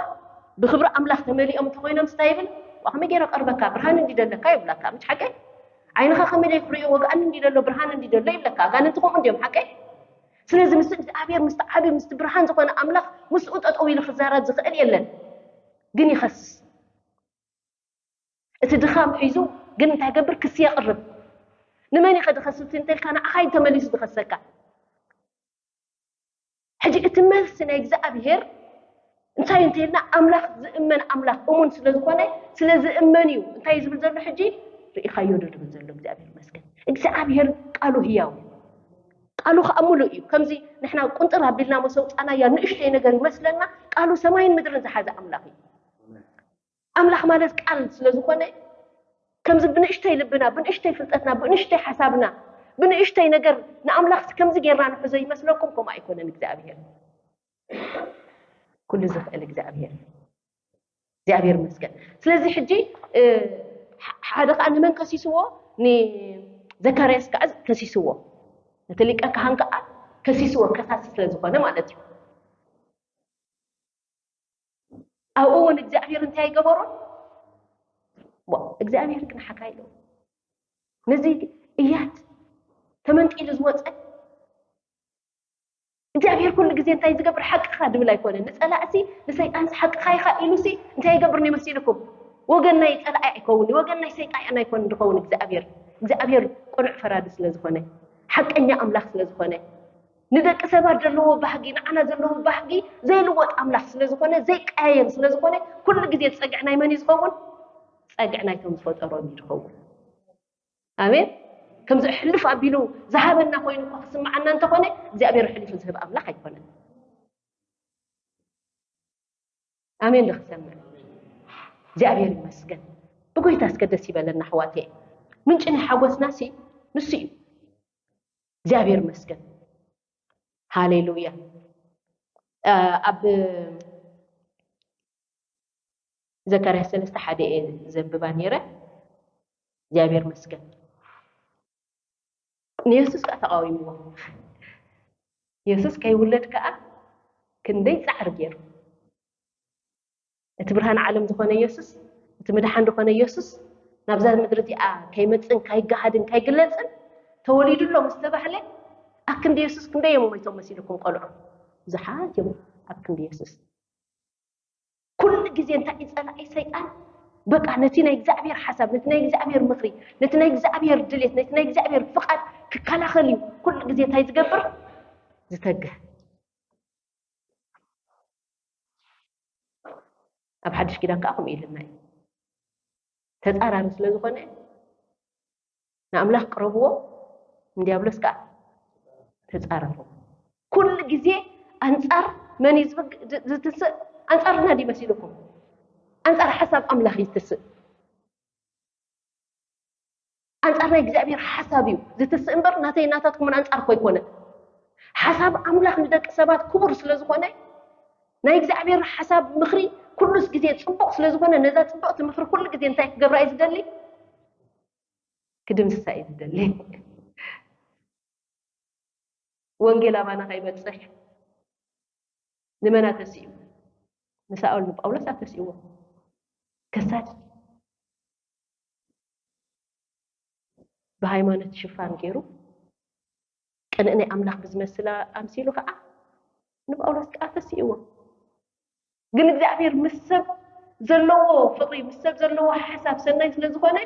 ብክብሪ ኣምላኽ ተመሊኦም እንተኮይኖም ስታይ ይብል ከመይ ገይረ ቀርበካ ብርሃን እንዲ ደለካ ይብላካ። ምሽ ሓቀይ ዓይንኻ ከመይ ክርእዮ ወግኣን እንዲ ደሎ ብርሃን እንዲ ደሎ ይብለካ። ኣጋንንቲ ከምኡ እንዲዮም ሓቀይ። ስለዚ ምስ እግዚኣብሔር ምስቲ ዓቢ ምስቲ ብርሃን ዝኾነ ኣምላኽ ምስኡ ጠጠው ኢሉ ክዛረብ ዝኽእል የለን። ግን ይኸስስ። እቲ ድኻም ሒዙ ግን እንታይ ገብር ክሲ የቕርብ። ንመን ኢኸ ድኸስስ እንተልካ ንዓኻ እዩ ተመሊሱ ድኸሰካ። ሕጂ እቲ መልሲ ናይ እግዚኣብሔር እንታይ እንተልና ኣምላኽ ዝእመን ኣምላኽ እሙን ስለ ዝኾነ ስለ ዝእመን እዩ። እንታይ ዝብል ዘሎ ሕጂ ርኢኻዮ ዶ ድብል ዘሎ እግዚኣብሔር መስገን። እግዚኣብሔር ቃሉ ህያው እዩ። ቃሉ ከዓ ሙሉእ እዩ። ከምዚ ንሕና ቁንጥር ኣቢልና መሰውፃናያ ንእሽተይ ነገር ይመስለና። ቃሉ ሰማይን ምድርን ዝሓዘ ኣምላኽ እዩ። ኣምላኽ ማለት ቃል ስለ ዝኾነ ከምዚ ብንእሽተይ ልብና ብንእሽተይ ፍልጠትና ብንእሽተይ ሓሳብና ብንእሽተይ ነገር ንኣምላኽ ከምዚ ጌርና ንሕዞ ይመስለኩም? ከምኡ ኣይኮነን። እግዚኣብሔር ኩሉ ዝኽእል እግዚኣብሔር እግዚኣብሔር መስገን። ስለዚ ሕጂ ሓደ ከዓ ንመን ከሲስዎ? ንዘካርያስ ከዓ ከሲስዎ። ነቲ ሊቀ ካህን ከዓ ከሲስዎ ከሳሲ ስለ ዝኾነ ማለት እዩ። ኣብኡ እውን እግዚኣብሔር እንታይ ኣይገበሮን? እግዚኣብሔር ግን ሓካ ኢሉ ነዚ እያት ተመንጢሉ ዝወፀ እግዚኣብሔር ኩሉ ግዜ እንታይ ዝገብር ሓቅኻ ድብል ኣይኮነን። ንፀላእሲ ንሰይጣንሲ ሓቅኻ ኢኻ ኢሉሲ እንታይ ይገብር ነው መሲልኩም? ወገን ናይ ፀላኢ ኣይከውን፣ ወገን ናይ ሰይጣን ኣይኮን ዝኸውን እግዚኣብሔር። እግዚኣብሔር ቅኑዕ ፈራዲ ስለ ዝኾነ ሓቀኛ ኣምላኽ ስለ ዝኾነ ንደቂ ሰባት ዘለዎ ባህጊ ንዓና ዘለዎ ባህጊ ዘይልወጥ ኣምላኽ ስለ ዝኾነ ዘይቀያየር ስለ ዝኾነ ኩሉ ግዜ ፀግዕ ናይ መን እዩ ዝኸውን? ፀግዕ ናይቶም ዝፈጠሮም እዩ ዝኸውን። ኣሜን። ከምዚ ሕልፍ ኣቢሉ ዝሃበና ኮይኑ እኳ ክስምዓና እንተኾነ እግዚኣብሔር ሕሊፉ ዝህብ ኣምላኽ ኣይኮነን። ኣሜን። ዶ ክሰምዕ እግዚኣብሔር ይመስገን። ብጎይታ እስከ ደስ ይበለና ኣሕዋተይ። ምንጪ ናይ ሓጎስና ሲ ንሱ እዩ። እግዚኣብሔር ይመስገን። ሃሌሉያ። ኣብ ዘካርያስ ሰለስተ ሓደ እየ ዘንብባ ነይረ። እግዚኣብሔር መስገን። ንየሱስ ከዓ ተቃዊምዎ። የሱስ ከይውለድ ከዓ ክንደይ ፃዕሪ ገይሩ። እቲ ብርሃን ዓለም ዝኾነ የሱስ፣ እቲ ምድሓን ዝኾነ የሱስ ናብዛ ምድሪ እዚኣ ከይመፅን ካይገሃድን ካይግለፅን ተወሊዱ ኣሎ ምስ ተባህለ ኣብ ክንዲ የሱስ ክንደይ እዮም ሞይቶም መሲልኩም ቆልዑ? ብዙሓት እዮም ኣብ ክንዲ የሱስ። ኩሉ ግዜ እንታይ እዩ ፀላኢ ሰይጣን? በቃ ነቲ ናይ እግዚኣብሔር ሓሳብ፣ ነቲ ናይ እግዚኣብሔር ምኽሪ፣ ነቲ ናይ እግዚኣብሔር ድሌት፣ ነቲ ናይ እግዚኣብሔር ፍቓድ ክከላኸል እዩ ኩሉ ግዜ እንታይ ዝገብር? ዝተግህ። ኣብ ሓድሽ ኪዳን ከዓ ከምኡ ኢልና እዩ። ተፃራሪ ስለ ዝኾነ ንኣምላኽ ቅረብዎ፣ ንዲያብሎስ ከዓ ተፃረሩ። ኩሉ ግዜ ኣንፃር መን እዩ ዝትስእ? ኣንፃርና ድዩ መሲልኩም? ኣንፃር ሓሳብ ኣምላኽ ይትስእ። ኣንፃር ናይ እግዚኣብሔር ሓሳብ እዩ ዝትስእ እምበር ናተይ ናታትኩምን ኣንፃር እኮ ኣይኮነን። ሓሳብ ኣምላኽ ንደቂ ሰባት ክቡር ስለ ዝኾነ ናይ እግዚኣብሔር ሓሳብ ምኽሪ ኩሉስ ግዜ ፅቡቕ ስለ ዝኾነ ነዛ ፅቡቕቲ ምኽሪ ኩሉ ግዜ እንታይ ክገብራ እዩ ዝደሊ? ክድምስሳ እዩ ዝደሊ። ወንጌል ኣባና ከይበፅሕ ንመን ኣተሲኡ? ንሳኦል ንጳውሎስ ኣተሲእዎ። ከሳድ ብሃይማኖት ሽፋን ገይሩ ቅንእ ናይ ኣምላኽ ብዝመስል ኣምሲሉ ከዓ ንጳውሎስ ከዓ ኣተሲእዎ። ግን እግዚኣብሔር ምስ ሰብ ዘለዎ ፍቕሪ ምስ ሰብ ዘለዎ ሓሳብ ሰናይ ስለ ዝኾነ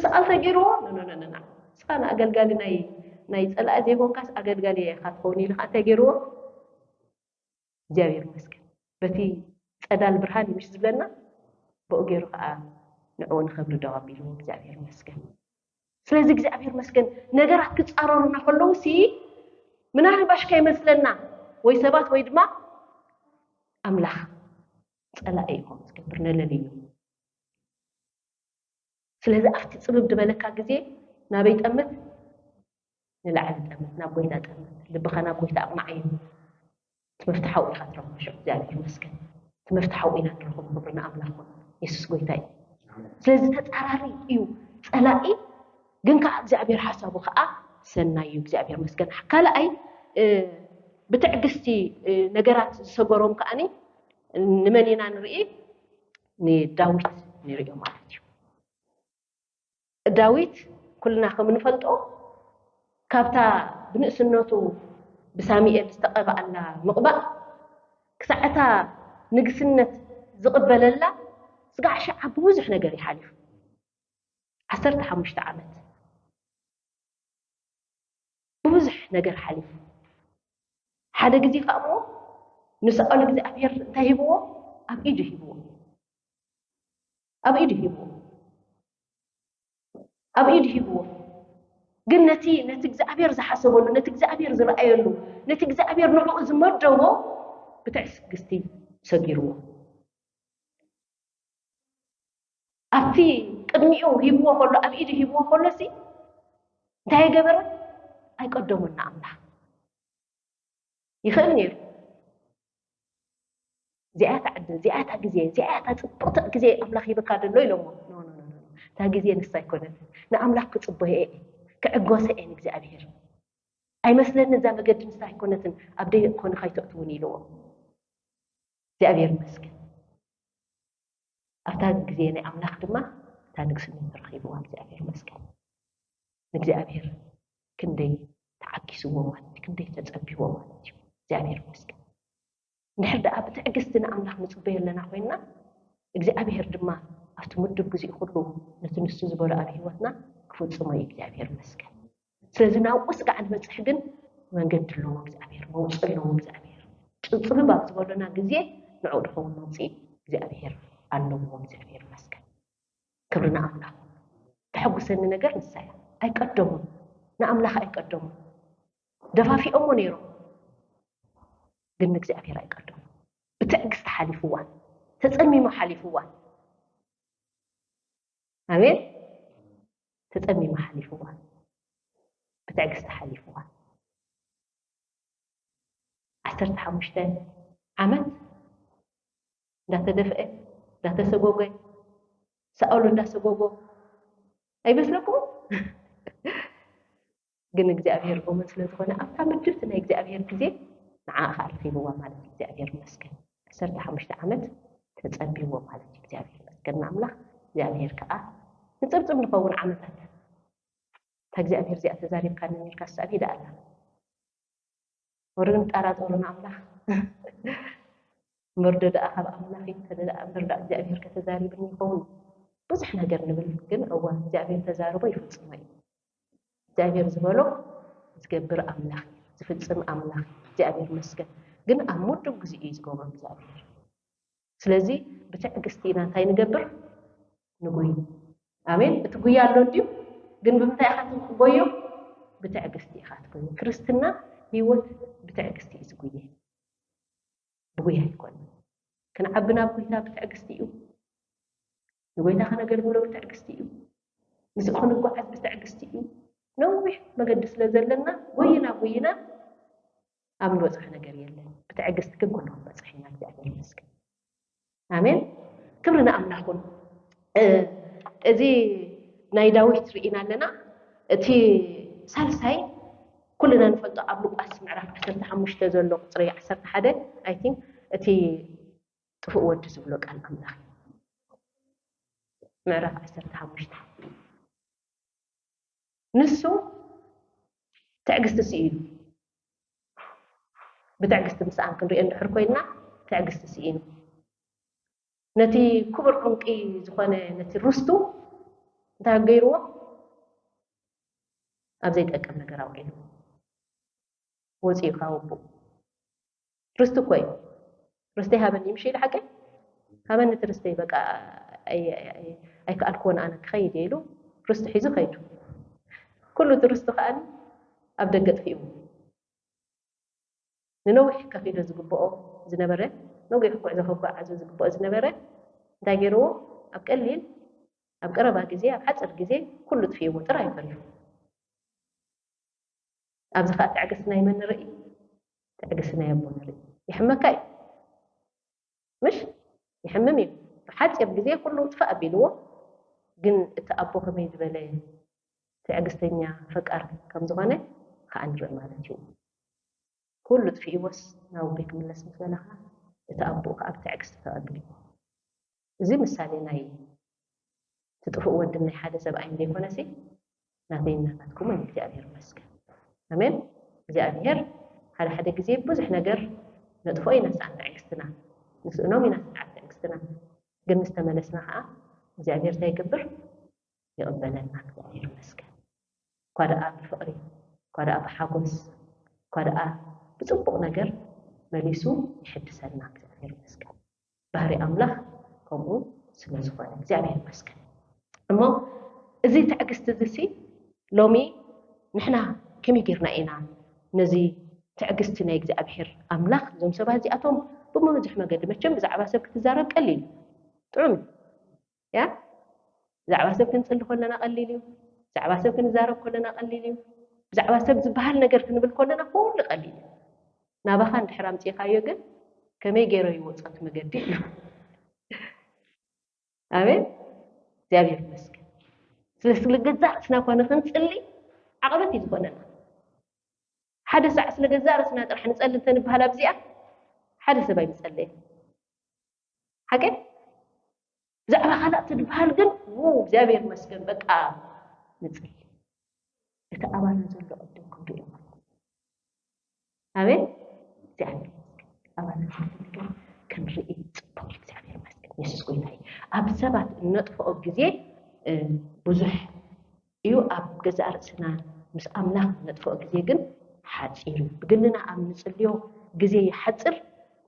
ስኣል ተገይርዎ፣ ኖ፣ ኖ፣ ኖ፣ ኖ፣ ኖ። ንስኻ ንኣገልጋሊ ናይ፣ ናይ ጸላኢ ዘይኮንካስ ኣገልጋሊ ኢኻ ትኸውን ኢሉ ኸዓ እንታይ ገይርዎ? እግዚኣብሔር ይመስገን። በቲ ጸዳል ብርሃን እዩ ምሽ ዝብለና፣ ብኡ ገይሩ ኸዓ ንዕኡ ንኸብሪ ደው ኣቢልዎ። እግዚኣብሔር ይመስገን። ስለዚ እግዚኣብሔር ይመስገን፣ ነገራት ክጻረሩና ከለዉ ሲ፣ ምናልባሽ ከይመስለና፣ ወይ ሰባት ወይ ድማ ኣምላኽ ጸላኢ እዩ ከምኡ ዝገብር፣ ነለልዩ። ስለዚ ኣብቲ ጽብብ ዝበለካ ግዜ ናበይ ጠምት? ንላዕሊ ጠምት፣ ናብ ጎይታ ጠምት። ልብኻ ናብ ጎይታ ኣቕናዓዮ። እቲ መፍትሕ ኣብኡ ኢኻ ትረኽቦ። ሽዑ እግዚኣብሔር ይመስገን። እቲ መፍትሕ ኣብኡ ኢና ንረኽቦ። ክብሪ ንኣምላኽ ይኹን። የሱስ ጎይታ እዩ። ስለዚ ተጻራሪ እዩ ጸላኢ፣ ግን ከኣ እግዚኣብሔር ሓሳቡ ከኣ ሰናይ እዩ። እግዚኣብሔር ይመስገን። ካልኣይ፣ እ፣ ብትዕግስቲ፣ እ፣ ነገራት ዝሰገሮም ከኣኒ ንመን ኢና ንርኢ? ንዳዊት ንርእዮ ማለት እዩ። ዳዊት ኩልና ከም እንፈልጦ ካብታ ብንእስነቱ ብሳሙኤል ዝተቐብኣላ ምቕባእ ክሳዕ እታ ንግስነት ዝቕበለላ ስጋዕ ሸዓ ብብዙሕ ነገር ይሓልፍ። ዓሰርተ ሓሙሽተ ዓመት ብብዙሕ ነገር ሓሊፉ። ሓደ ግዜ ከኣ እሞ ንሳኦል እግዚኣብሔር እንታይ ሂብዎ? ኣብ ኢዱ ሂብዎ። ኣብ ኢዱ ሂብዎ። ኣብ ኢዱ ሂብዎ። ግን ነቲ፣ ነቲ እግዚኣብሔር ዝሓሰበሉ፣ ነቲ እግዚኣብሔር ዝረኣየሉ፣ ነቲ እግዚኣብሔር ንዕኡ ዝመደቦ ብትዕግስቲ ሰጊርዎ። ኣብቲ ቅድሚኡ ሂብዎ ከሎ፣ ኣብ ኢዱ ሂብዎ ከሎ ሲ እንታይ ገበረ? ኣይቀደሞን ንኣምላኽ። ይኽእል ነይሩ። እዚኣ እታ ዕድል፣ እዚኣ እታ ግዜ፣ እዚኣ እታ ጽብቕቲ ግዜ ኣምላኽ ሂብካ ደሎ ኢሎሞ። ኖ፣ ኖ፣ ኖ፣ ኖ፣ ኖ። እታ ግዜ ንሳ ኣይኮነትን። ንኣምላኽ ክጽበዮ እየ፣ ክዕገሶ እየ ንእግዚኣብሔር። ኣይመስለኒ እዛ መገዲ ንሳ ኣይኮነትን፣ ኣብ ደይ ኮነ ከይተእትውኒ ኢልዎ። እግዚኣብሔር ይመስገን። ኣብታ ግዜ ናይ ኣምላኽ ድማ እታ ንግስነት ረኺብዋ። እግዚኣብሔር ይመስገን። ንእግዚኣብሔር ክንደይ ተዓጊስዎ ማለት እዩ፣ ክንደይ ተጸቢዎ ማለት እዩ። እግዚኣብሔር ይመስገን። እንድሕር ደኣ ብትዕግስቲ ንኣምላኽ ንጽበዮ ኣለና ኮይንና፣ እግዚኣብሔር ድማ ኣብቲ ምዱብ ግዜኡ ኩሉ ነቲ ንሱ ዝበሎ ኣብ ህይወትና ክፍጽሞ እዩ። እግዚኣብሔር ይመስገን። ስለዚ ናብኡ ስጋዕ ንበጽሕ ግን መንገዲ ኣለዎ እግዚኣብሔር፣ መውጽኢ ኣለዎ እግዚኣብሔር። ጽብጽብ ኣብ ዝበሎና ግዜ ንዕኡ ድኸውን መውጽኢ እግዚኣብሔር ኣለዎ። እግዚኣብሔር ይመስገን። ክብሪ ንኣምላኽ። ተሐጉሰኒ ነገር ንሳ እያ። ኣይቀደሙን። ንኣምላኽ ኣይቀደሙን። ደፋፊኦሞ ነይሮም። ግን ንእግዚኣብሔር ኣይቀደሙን። ብትዕግስቲ ሓሊፍዋ። ተጸሚሙ ሓሊፍዋ። ኣሜን። ተጸሚሙ ሓሊፍዋ። ብትዕግስቲ ሓሊፍዋ። ዓሰርተ ሓሙሽተ ዓመት እንዳተደፍአ፣ እንዳተሰጎገ፣ ሳኦል እንዳሰጎጎ ኣይመስለኩም? ግን እግዚኣብሔር እሙን ስለ ዝኾነ ኣብታ ምድብቲ ናይ እግዚኣብሔር ግዜ ንዓ ኸዓ ረኺብዋ ማለት እዩ። እግዚኣብሔር ይመስገን። ዓሰርተ ሓሙሽተ ዓመት ተጸቢዎ ማለት እዩ። እግዚኣብሔር ይመስገን ንኣምላኽ። እግዚኣብሔር ከኣ ንጽብጽብ ንኸውን ዓመታት። እታ እግዚኣብሔር እዚኣ ተዛሪብካኒ ነርካ ሳብ ሂዳ ኣላ። ወርግን ጠራጠሩ ንኣምላኽ። መርዶ ደኣ ካብ ኣምላኽ እዩ፣ እንተ ደኣ እምበር ደኣ እግዚኣብሔር ከተዛሪብኒ ይኸውን። ብዙሕ ነገር ንብል፣ ግን እወ እግዚኣብሔር ተዛርቦ ይፍጽሞ እዩ። እግዚኣብሔር ዝበሎ ዝገብር ኣምላኽ እዩ፣ ዝፍጽም ኣምላኽ እዩ። እግዚኣብሔር ይመስገን። ግን ኣብ ምዱብ ግዜኡ እዩ ዝገብሮ እግዚኣብሔር። ስለዚ ብትዕግስቲ ኢና እንታይ ንገብር? ንጉይ። ኣሜን። እቲ ጉያ ኣሎ እንድዩ፣ ግን ብምንታይ ኢኻ ትጎዮ? ብትዕግስቲ ኢኻ ትጎዮ። ክርስትና ህይወት ብትዕግስቲ እዩ ዝጉየ። ብጉያ ኣይኮነን። ክንዓቢ ናብ ጎይታ ብትዕግስቲ እዩ። ንጎይታ ከነገልግሎ ብትዕግስቲ እዩ። ምስኡ ክንጓዓዝ ብትዕግስቲ እዩ። ነዊሕ መገዲ ስለ ዘለና ጎይና ጎይና ኣብ ንበጽሖ ነገር የለን። ብትዕግስቲ ግን ኩሉ ክንበጽሕ ኢና። እግዚኣብሔር ይመስገን። ኣሜን። ክብሪ ንኣምላኽ ይኹን። እ፣ እዚ ናይ ዳዊት ርኢና ኣለና። እቲ ሳልሳይ ኩልና ንፈልጦ ኣብ ሉቃስ ምዕራፍ ዓሰርተ ሓሙሽተ ዘሎ ቁጽሪ ዓሰርተ ሓደ፣ I think፣ እቲ ጥፉእ ወዲ ዝብሎ ቃል ኣምላኽ እዩ። ምዕራፍ ዓሰርተ ሓሙሽተ። ንሱ ትዕግስቲ ስኢኑ። ብትዕግስቲ ምስኣን ክንሪኦ እንድሕር ኮይንና፣ ትዕግስቲ ስኢኑ። ነቲ ክቡር ዕንቂ ዝኾነ ነቲ ርስቱ እንታይ ገይርዎ? ኣብ ዘይጠቅም ነገር ኣውዒሉ ወፂኡ ካብ ኣቦኡ። ርስቲ እኮ እዩ። ርስተይ ሃበኒ ምሽ ኢሉ ሓቀይ? ሃበኒ እቲ ርስተይ፣ በቃ ኣይ-፣ ኣይ-፣ ኣይከኣልክዎን ኣነ ክኸይድ እየ ኢሉ ርስቱ ሒዙ ከይዱ። ኩሉ እቲ ርስቱ ከኣ ኣብ ደገ ጥፊኡ። ንነዊሕ ከፊሎ ዝግብኦ ዝነበረ፣ ነዊሕ ጉዕዞ ከጓዓዞ ዝግብኦ ዝነበረ እንታይ ገይርዎ? ኣብ ቀሊል፣ ኣብ ቀረባ ግዜ፣ ኣብ ሓፂር ግዜ ኩሉ ጥፊእዎ ጥራይ ተሪፉ። ኣብዚ ኸኣ ትዕግስቲ ናይ መን ንርኢ? ትዕግስቲ ናይ ኣቦ ንርኢ። ይሕመካ እዩ። ምሽ? ይሕምም እዩ። ብሓፂር ግዜ ኩሉ ጥፋእ ኣቢልዎ። ግን እቲ ኣቦ ከመይ ዝበለ ትዕግስተኛ ፈቃር ከም ዝኾነ ከኣ ንርኢ ማለት እዩ። ኩሉ ጥፊእዎስ ናብ ኣቦይ ክምለስ ምስ በለ ኸኣ እቲ ኣቦኡ ከኣ ብትዕግስቲ ተቐቢልዎ። እዚ ምሳሌ ናይ እቲ ጥፉእ ወድን ናይ ሓደ ሰብኣይን ዘይኮነሲ ናተይን ናታትኩምን እግዚኣብሔር ይመስገን። ኣሜን። እግዚኣብሔር ሓደ ሓደ ግዜ ብዙሕ ነገር ነጥፍኦ ኢና፣ ስኣን ትዕግስትና፣ ንስእኖም ኢና ስዓት ትዕግስትና። ግን ምስ ተመለስና ኸዓ እግዚኣብሔር እንታይ ይገብር? ይቕበለና። እግዚኣብሔር ይመስገን። እኳ ደኣ ብፍቕሪ፣ እኳ ደኣ ብሓጎስ፣ እኳ ደኣ ብጽቡቕ ነገር መሊሱ ይሕድሰና። እግዚኣብሔር ይመስገን። ባህሪ ኣምላኽ ከምኡ ስለ ዝኾነ እግዚኣብሔር ይመስገን። እሞ እዚ ትዕግስቲ እዚ ሲ ሎሚ ንሕና ከመይ ጌርና ኢና ነዚ ትዕግስቲ ናይ እግዚኣብሔር ኣምላኽ፣ እዞም ሰባት እዚኣቶም ብብዙሕ መገዲ መቸም ብዛዕባ ሰብ ክትዛረብ ቀሊል እዩ። ጥዑም እዩ። ያ ብዛዕባ ሰብ ክንጽሊ ከለና ቀሊል እዩ። ብዛዕባ ሰብ ክንዛረብ ከለና ቀሊል እዩ። ብዛዕባ ሰብ ዝበሃል ነገር ክንብል ከለና ኩሉ ቀሊል እዩ። ናባኻ እንድሕር ኣምጺእኻዮ ግን ከመይ ገይረ ይወጾ እቲ መገዲ ኣሎ። ኣሜን። እግዚኣብሔር ይመስገን። ስለ ስለ ገዛእ ርእስና እኳ ንኽንጽሊ ዓቐበት እዩ ዝኾነና። ሓደ ሳዕ ስለ ገዛእ ርእስና ጥራሕ ንጸሊ እንተንበሃል ኣብዚኣ ሓደ ሰብ ኣይምጸለየን። ሓቂ ብዛዕባ ካልእ ትድበሃል ግን ው እግዚኣብሔር ይመስገን በቃ ንጽሊ። እቲ ኣባና ዘሎ ቅድም ክንሪኦ ኣሜን። እግዚኣብሔር ይመስገን ኣባና ዘሎ ነገር ክንርኢ ጽቡቅ። እግዚኣብሔር ይመስገን የሱስ ጎይታ እዩ። ኣብ ሰባት እነጥፍኦ ግዜ ብዙሕ እዩ። ኣብ ገዛእ ርእስና ምስ ኣምላኽ እነጥፍኦ ግዜ ግን ሓጺር እዩ። ብግልና ኣብ ንጽልዮ ግዜ ይሓጽር።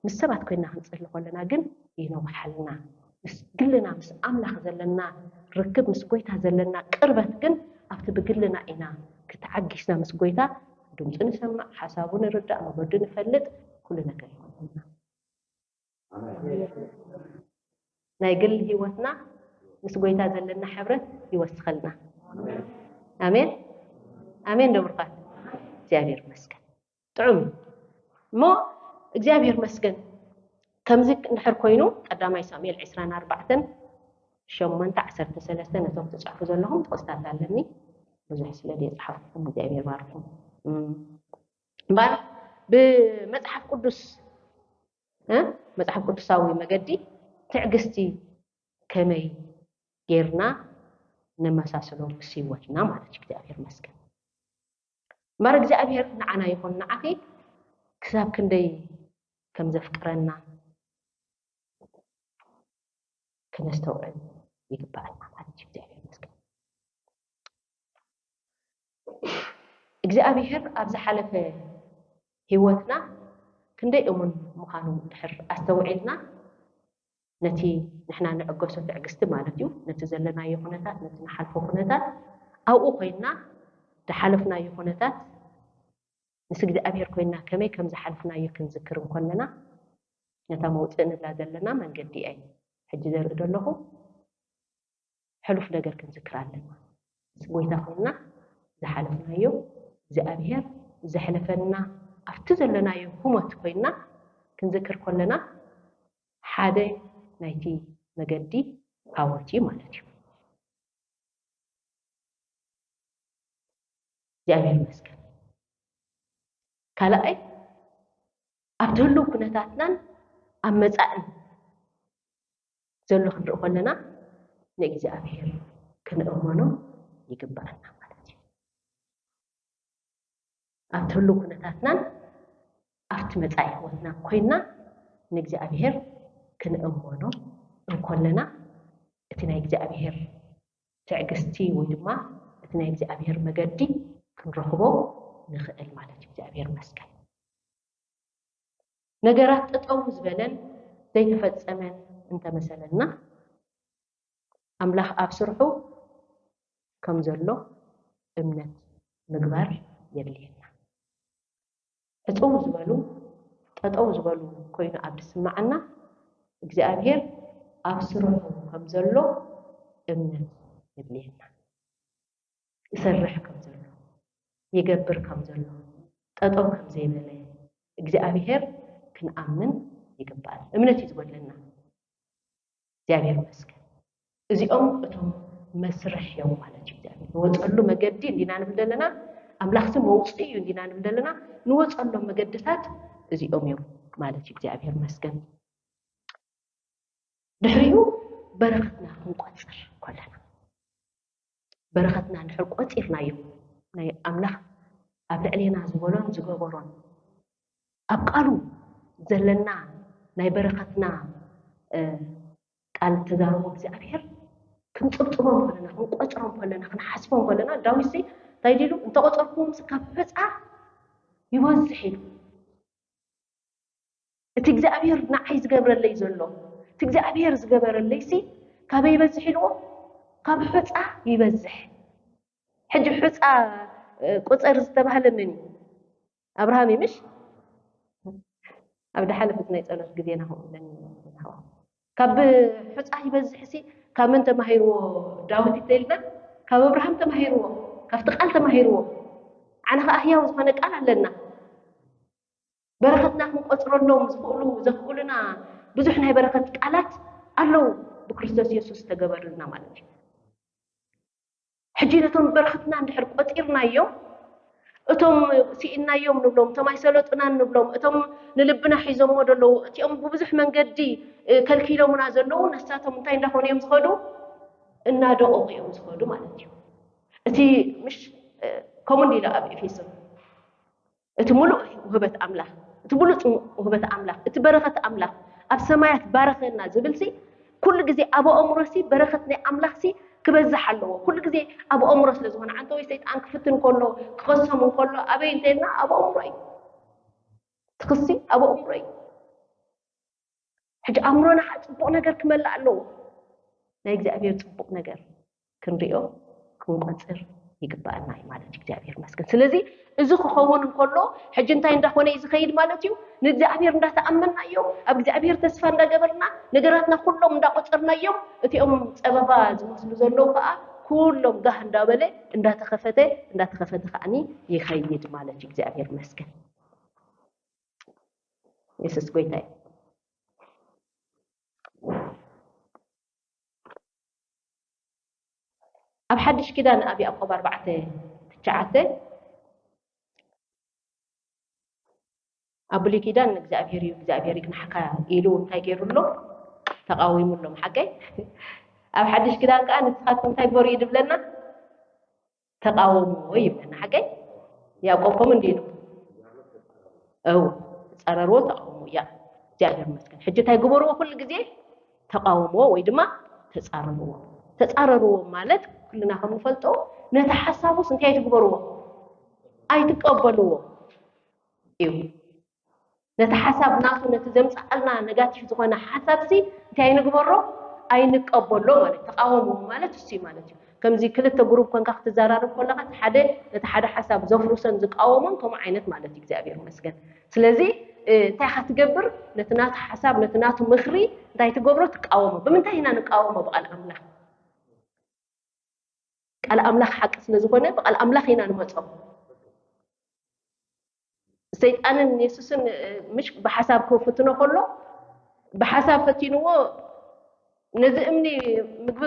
ምስ ሰባት ኮይና ክንጽሊ ከለና ግን ይነውሓልና። ምስ ግልና ምስ ኣምላኽ ዘለና ርክብ ምስ ጎይታ ዘለና ቅርበት ግን ኣብቲ ብግልና ኢና ክተዓጊስና ምስ ጎይታ ድምፁ ንሰምዕ፣ ሓሳቡ ንርዳእ፣ መገዱ ንፈልጥ፣ ኩሉ ነገር ይኾነልና። ናይ ግል ህይወትና ምስ ጎይታ ዘለና ሕብረት ይወስኸልና። ኣሜን ኣሜን። ደብርኳት እግዚኣብሔር ይመስገን። ጥዑም እሞ እግዚኣብሔር መስገን። ከምዚ እንድሕር ኮይኑ ቀዳማይ ሳሙኤል ዕስራን ኣርባዕተን ሸሞንተ ዓሰርተ ሰለስተ ነቶም ትፅሕፉ ዘለኹም ጥቕስታት ኣለኒ። ብዙሕ ስለ ዘየፅሓፍኩም እግዚኣብሔር ባርኩም። እምበር ብመፅሓፍ ቅዱስ መፅሓፍ ቅዱሳዊ መገዲ ትዕግስቲ ከመይ ጌርና ነመሳስሎ ምስ ህይወትና ማለት እዩ። እግዚኣብሔር መስገን። እምበር እግዚኣብሔር ንዓና ይኹን ንዓኺ ክሳብ ክንደይ ከም ዘፍቅረና ክነስተውዕል ይግባኣና ማለት እዩ። እግዚኣብሔር መስገን። እግዚኣብሔር ኣብ ዝሓለፈ ህይወትና ክንደይ እሙን ምዃኑ ድሕር ኣስተውዒልና ነቲ ንሕና ንዕገሶ ትዕግስቲ ማለት እዩ፣ ነቲ ዘለናዮ ኩነታት፣ ነቲ ንሓልፎ ኩነታት ኣብኡ ኮይንና ዝሓለፍናዮ ኩነታት ምስ እግዚኣብሔር ኮይንና ከመይ ከም ዝሓልፍናዮ ክንዝክር እንኮለና ነታ መውፅእ ንብላ ዘለና መንገዲ እየ ሕጂ ዘርኢ ዘለኹ። ሕሉፍ ነገር ክንዝክር ኣለና። ምስ ጎይታ ኮይንና ዝሓለፍናዮ እግዚኣብሔር ዘሕለፈና ኣብቲ ዘለናዮ ህሞት ኮይንና ክንዝክር ከለና ሓደ ናይቲ መገዲ ዓወት እዩ ማለት እዩ። እግዚኣብሔር ይመስገን። ካልኣይ ኣብቲ ህሉው ኩነታትናን ኣብ መጻእን ዘሎ ክንርኢ ከለና ንእግዚኣብሔር ክንእመኖ ይግባኣና ማለት እዩ። ኣብቲ ህሉው ኩነታትናን ኣብቲ መጻኢ ህይወትናን ኮይንና ንእግዚኣብሔር ክንእመኖ እንኮለና እቲ ናይ እግዚኣብሔር ትዕግስቲ ወይ ድማ እቲ ናይ እግዚኣብሔር መገዲ ክንረኽቦ ንኽእል ማለት እዩ። እግዚኣብሔር ይመስገን። ነገራት ጠጠው ዝበለን ዘይተፈጸመን እንተመሰለና ኣምላኽ ኣብ ስርሑ ከም ዘሎ እምነት ምግባር የድልየና። ዕፅው ዝበሉ ጠጠው ዝበሉ ኮይኑ ኣብ ዝስማዓና እግዚኣብሔር ኣብ ስርሑ ከም ዘሎ እምነት የድልየና። ይሰርሕ ከም ዘሎ ይገብር ከም ዘሎ ጠጠው ከም ዘይበለ እግዚኣብሔር ክንኣምን ይግባል። እምነት እዩ ዝጎድለና። እግዚኣብሔር ይመስገን። እዚኦም እቶም መስርሕ እዮም ማለት እዩ። እግዚኣብሔር ንወፀሉ መገዲ እንዲና ንብል ዘለና ኣምላኽሲ መውፅኢ እዩ እንዲና ንብል ዘለና ንወፀሎም መገድታት እዚኦም እዮም ማለት እዩ። እግዚኣብሔር ይመስገን። ድሕሪኡ በረኸትና ክንቆፅር ከለና በረኸትና እንድሕር ቆፂርናዮ ናይ ኣምላኽ ኣብ ልዕሌና ዝበሎን ዝገበሮን ኣብ ቃሉ ዘለና ናይ በረኸትና ቃል ተዛረቦ እግዚኣብሔር ክንፅብፅቦም ከለና ክንቆፅሮም ከለና ክንሓስቦም ከለና ዳዊት ሲ እንታይ ዲሉ እንተቆፀርኩዎም ካብ ሕፃ ይበዝሕ ኢሉ እቲ እግዚኣብሔር ንዓይ ዝገብረለይ ዘሎ እቲ እግዚኣብሔር ዝገበረለይ ሲ ካበይ ይበዝሕ ኢልዎ ካብ ሕፃ ይበዝሕ ሕጂ ሕፃ ቁፅር ዝተባህለ መን እዩ ኣብርሃም እዩ ምሽ ኣብ ድሓለፈት ናይ ፀሎት ግዜና ከምኡ ኢለን ካብ ሕፃ ይበዝሕ ሲ ካብ መን ተማሂርዎ ዳዊት እንተኢልና ካብ ኣብርሃም ተማሂርዎ ካብቲ ቃል ተማሂርዎ ዓነ ከዓ ህያው ዝኾነ ቃል ኣለና በረኸትና ክንቆፅረሎም ዝኽእሉ ዘኽእሉና ብዙሕ ናይ በረኸት ቃላት ኣለዉ ብክርስቶስ የሱስ ዝተገበርልና ማለት እዩ ሕጂ ነቶም በረኸትና እንድሕር ቆፂርናዮም እቶም ስኢናዮም ንብሎም እቶም ኣይሰለጡናን ንብሎም እቶም ንልብና ሒዞሞ ዘለዉ እቲኦም ብብዙሕ መንገዲ ከልኪሎምና ዘለዉ ነሳቶም እንታይ እንዳኾኑ እዮም ዝኸዱ እናደቀቁ እዮም ዝኸዱ ማለት እዩ እቲ ምሽ ከምኡ እንዲሉ ኣብ ኤፌሶን እቲ ሙሉእ ውህበት ኣምላኽ እቲ ብሉፅ ውህበት ኣምላኽ እቲ በረኸት ኣምላኽ ኣብ ሰማያት ባረኸና ዝብል ሲ ኩሉ ግዜ ኣብ ኣእምሮ ሲ በረኸት ናይ ኣምላኽ ሲ ክበዝሕ ኣለዎ ኩሉ ግዜ ኣብ ኣእምሮ ስለ ዝኾነ ዓንተ ወይ ሰይጣን ክፍትን ከሎ ክኸሶም እንከሎ ኣበይ እንተልና ኣብ ኣእምሮ እዩ ትኽሲ ኣብ ኣእምሮ እዩ ሕጂ ኣእምሮና ከዓ ፅቡቅ ነገር ክመልእ ኣለዎ ናይ እግዚኣብሔር ፅቡቅ ነገር ክንሪኦ ክንቆፅር ይግባኣና እዩ ማለት እዩ እግዚኣብሔር መስገን ስለዚ እዚ ክኸውን እንከሎ ሕጂ እንታይ እንዳኾነ እዩ ዝኸይድ ማለት እዩ ንእግዚኣብሔር እንዳተኣመንና እዮም ኣብ እግዚኣብሔር ተስፋ እንዳገበርና ነገራትና ኩሎም እንዳቆፀርና እዮም እቲኦም ፀበባ ዝመስሉ ዘለዉ ከዓ ኩሎም ጋህ እንዳበለ እንዳተኸፈተ እንዳተኸፈተ ከዓኒ ይኸይድ ማለት እዩ እግዚኣብሔር መስገን የሱስ ጎይታ እዩ ኣብ ሓድሽ ኪዳን ኣብ ያዕቆብ ኣርባዕተ ትሽዓተ ኣብ ብሉይ ኪዳን እግዚኣብሔር እዩ እግዚኣብሔር ይግናሕካ ኢሉ እንታይ ገይሩ ኣሎ ተቃዊሙ ኣሎ ሓቀይ ኣብ ሓድሽ ኪዳን ከዓ ንስኻትኩም እንታይ ግበሩ እዩ ድብለና ተቃወምዎ ይብለና ሓቀይ ያዕቆብ ከምኡ እንዲ ኢሉ እው ተጻረርዎ ተቃወምዎ እያ እግዚኣብሔር ይመስገን ሕጂ እንታይ ግበርዎ ኩሉ ግዜ ተቃወምዎ ወይ ድማ ተጻረርዎ ተጻረርዎ ማለት ኩልና ከም ንፈልጦ ነቲ ሓሳቡስ እንታይ ትግበርዎ ኣይትቀበልዎ እዩ ነቲ ሓሳብ ናቱ ነቲ ዘምፅኣልና ነጋቲቭ ዝኾነ ሓሳብ ሲ እንታይ ንግበሮ ኣይንቀበሎ ማለት ተቃወሞ ማለት እሱ ማለት እዩ ከምዚ ክልተ ግሩብ ኮንካ ክትዘራረብ ከለካ ሓደ ነቲ ሓደ ሓሳብ ዘፍርሶን ዝቃወሞን ከምኡ ዓይነት ማለት እዩ እግዚኣብሔር መስገን ስለዚ እንታይ ኢካ ትገብር ነቲ ናቱ ሓሳብ ነቲ ናቱ ምክሪ እንታይ ትገብሮ ትቃወሞ ብምንታይ ኢና ንቃወሞ ብቃል ኣምላኽ ቃል ኣምላኽ ሓቂ ስለ ዝኾነ ብቃል ኣምላኽ ኢና ንመጾ ሰይጣንን የሱስን ምሽ ብሓሳብ ክፍትኖ ከሎ ብሓሳብ ፈቲንዎ ነዚ እምኒ ምግቢ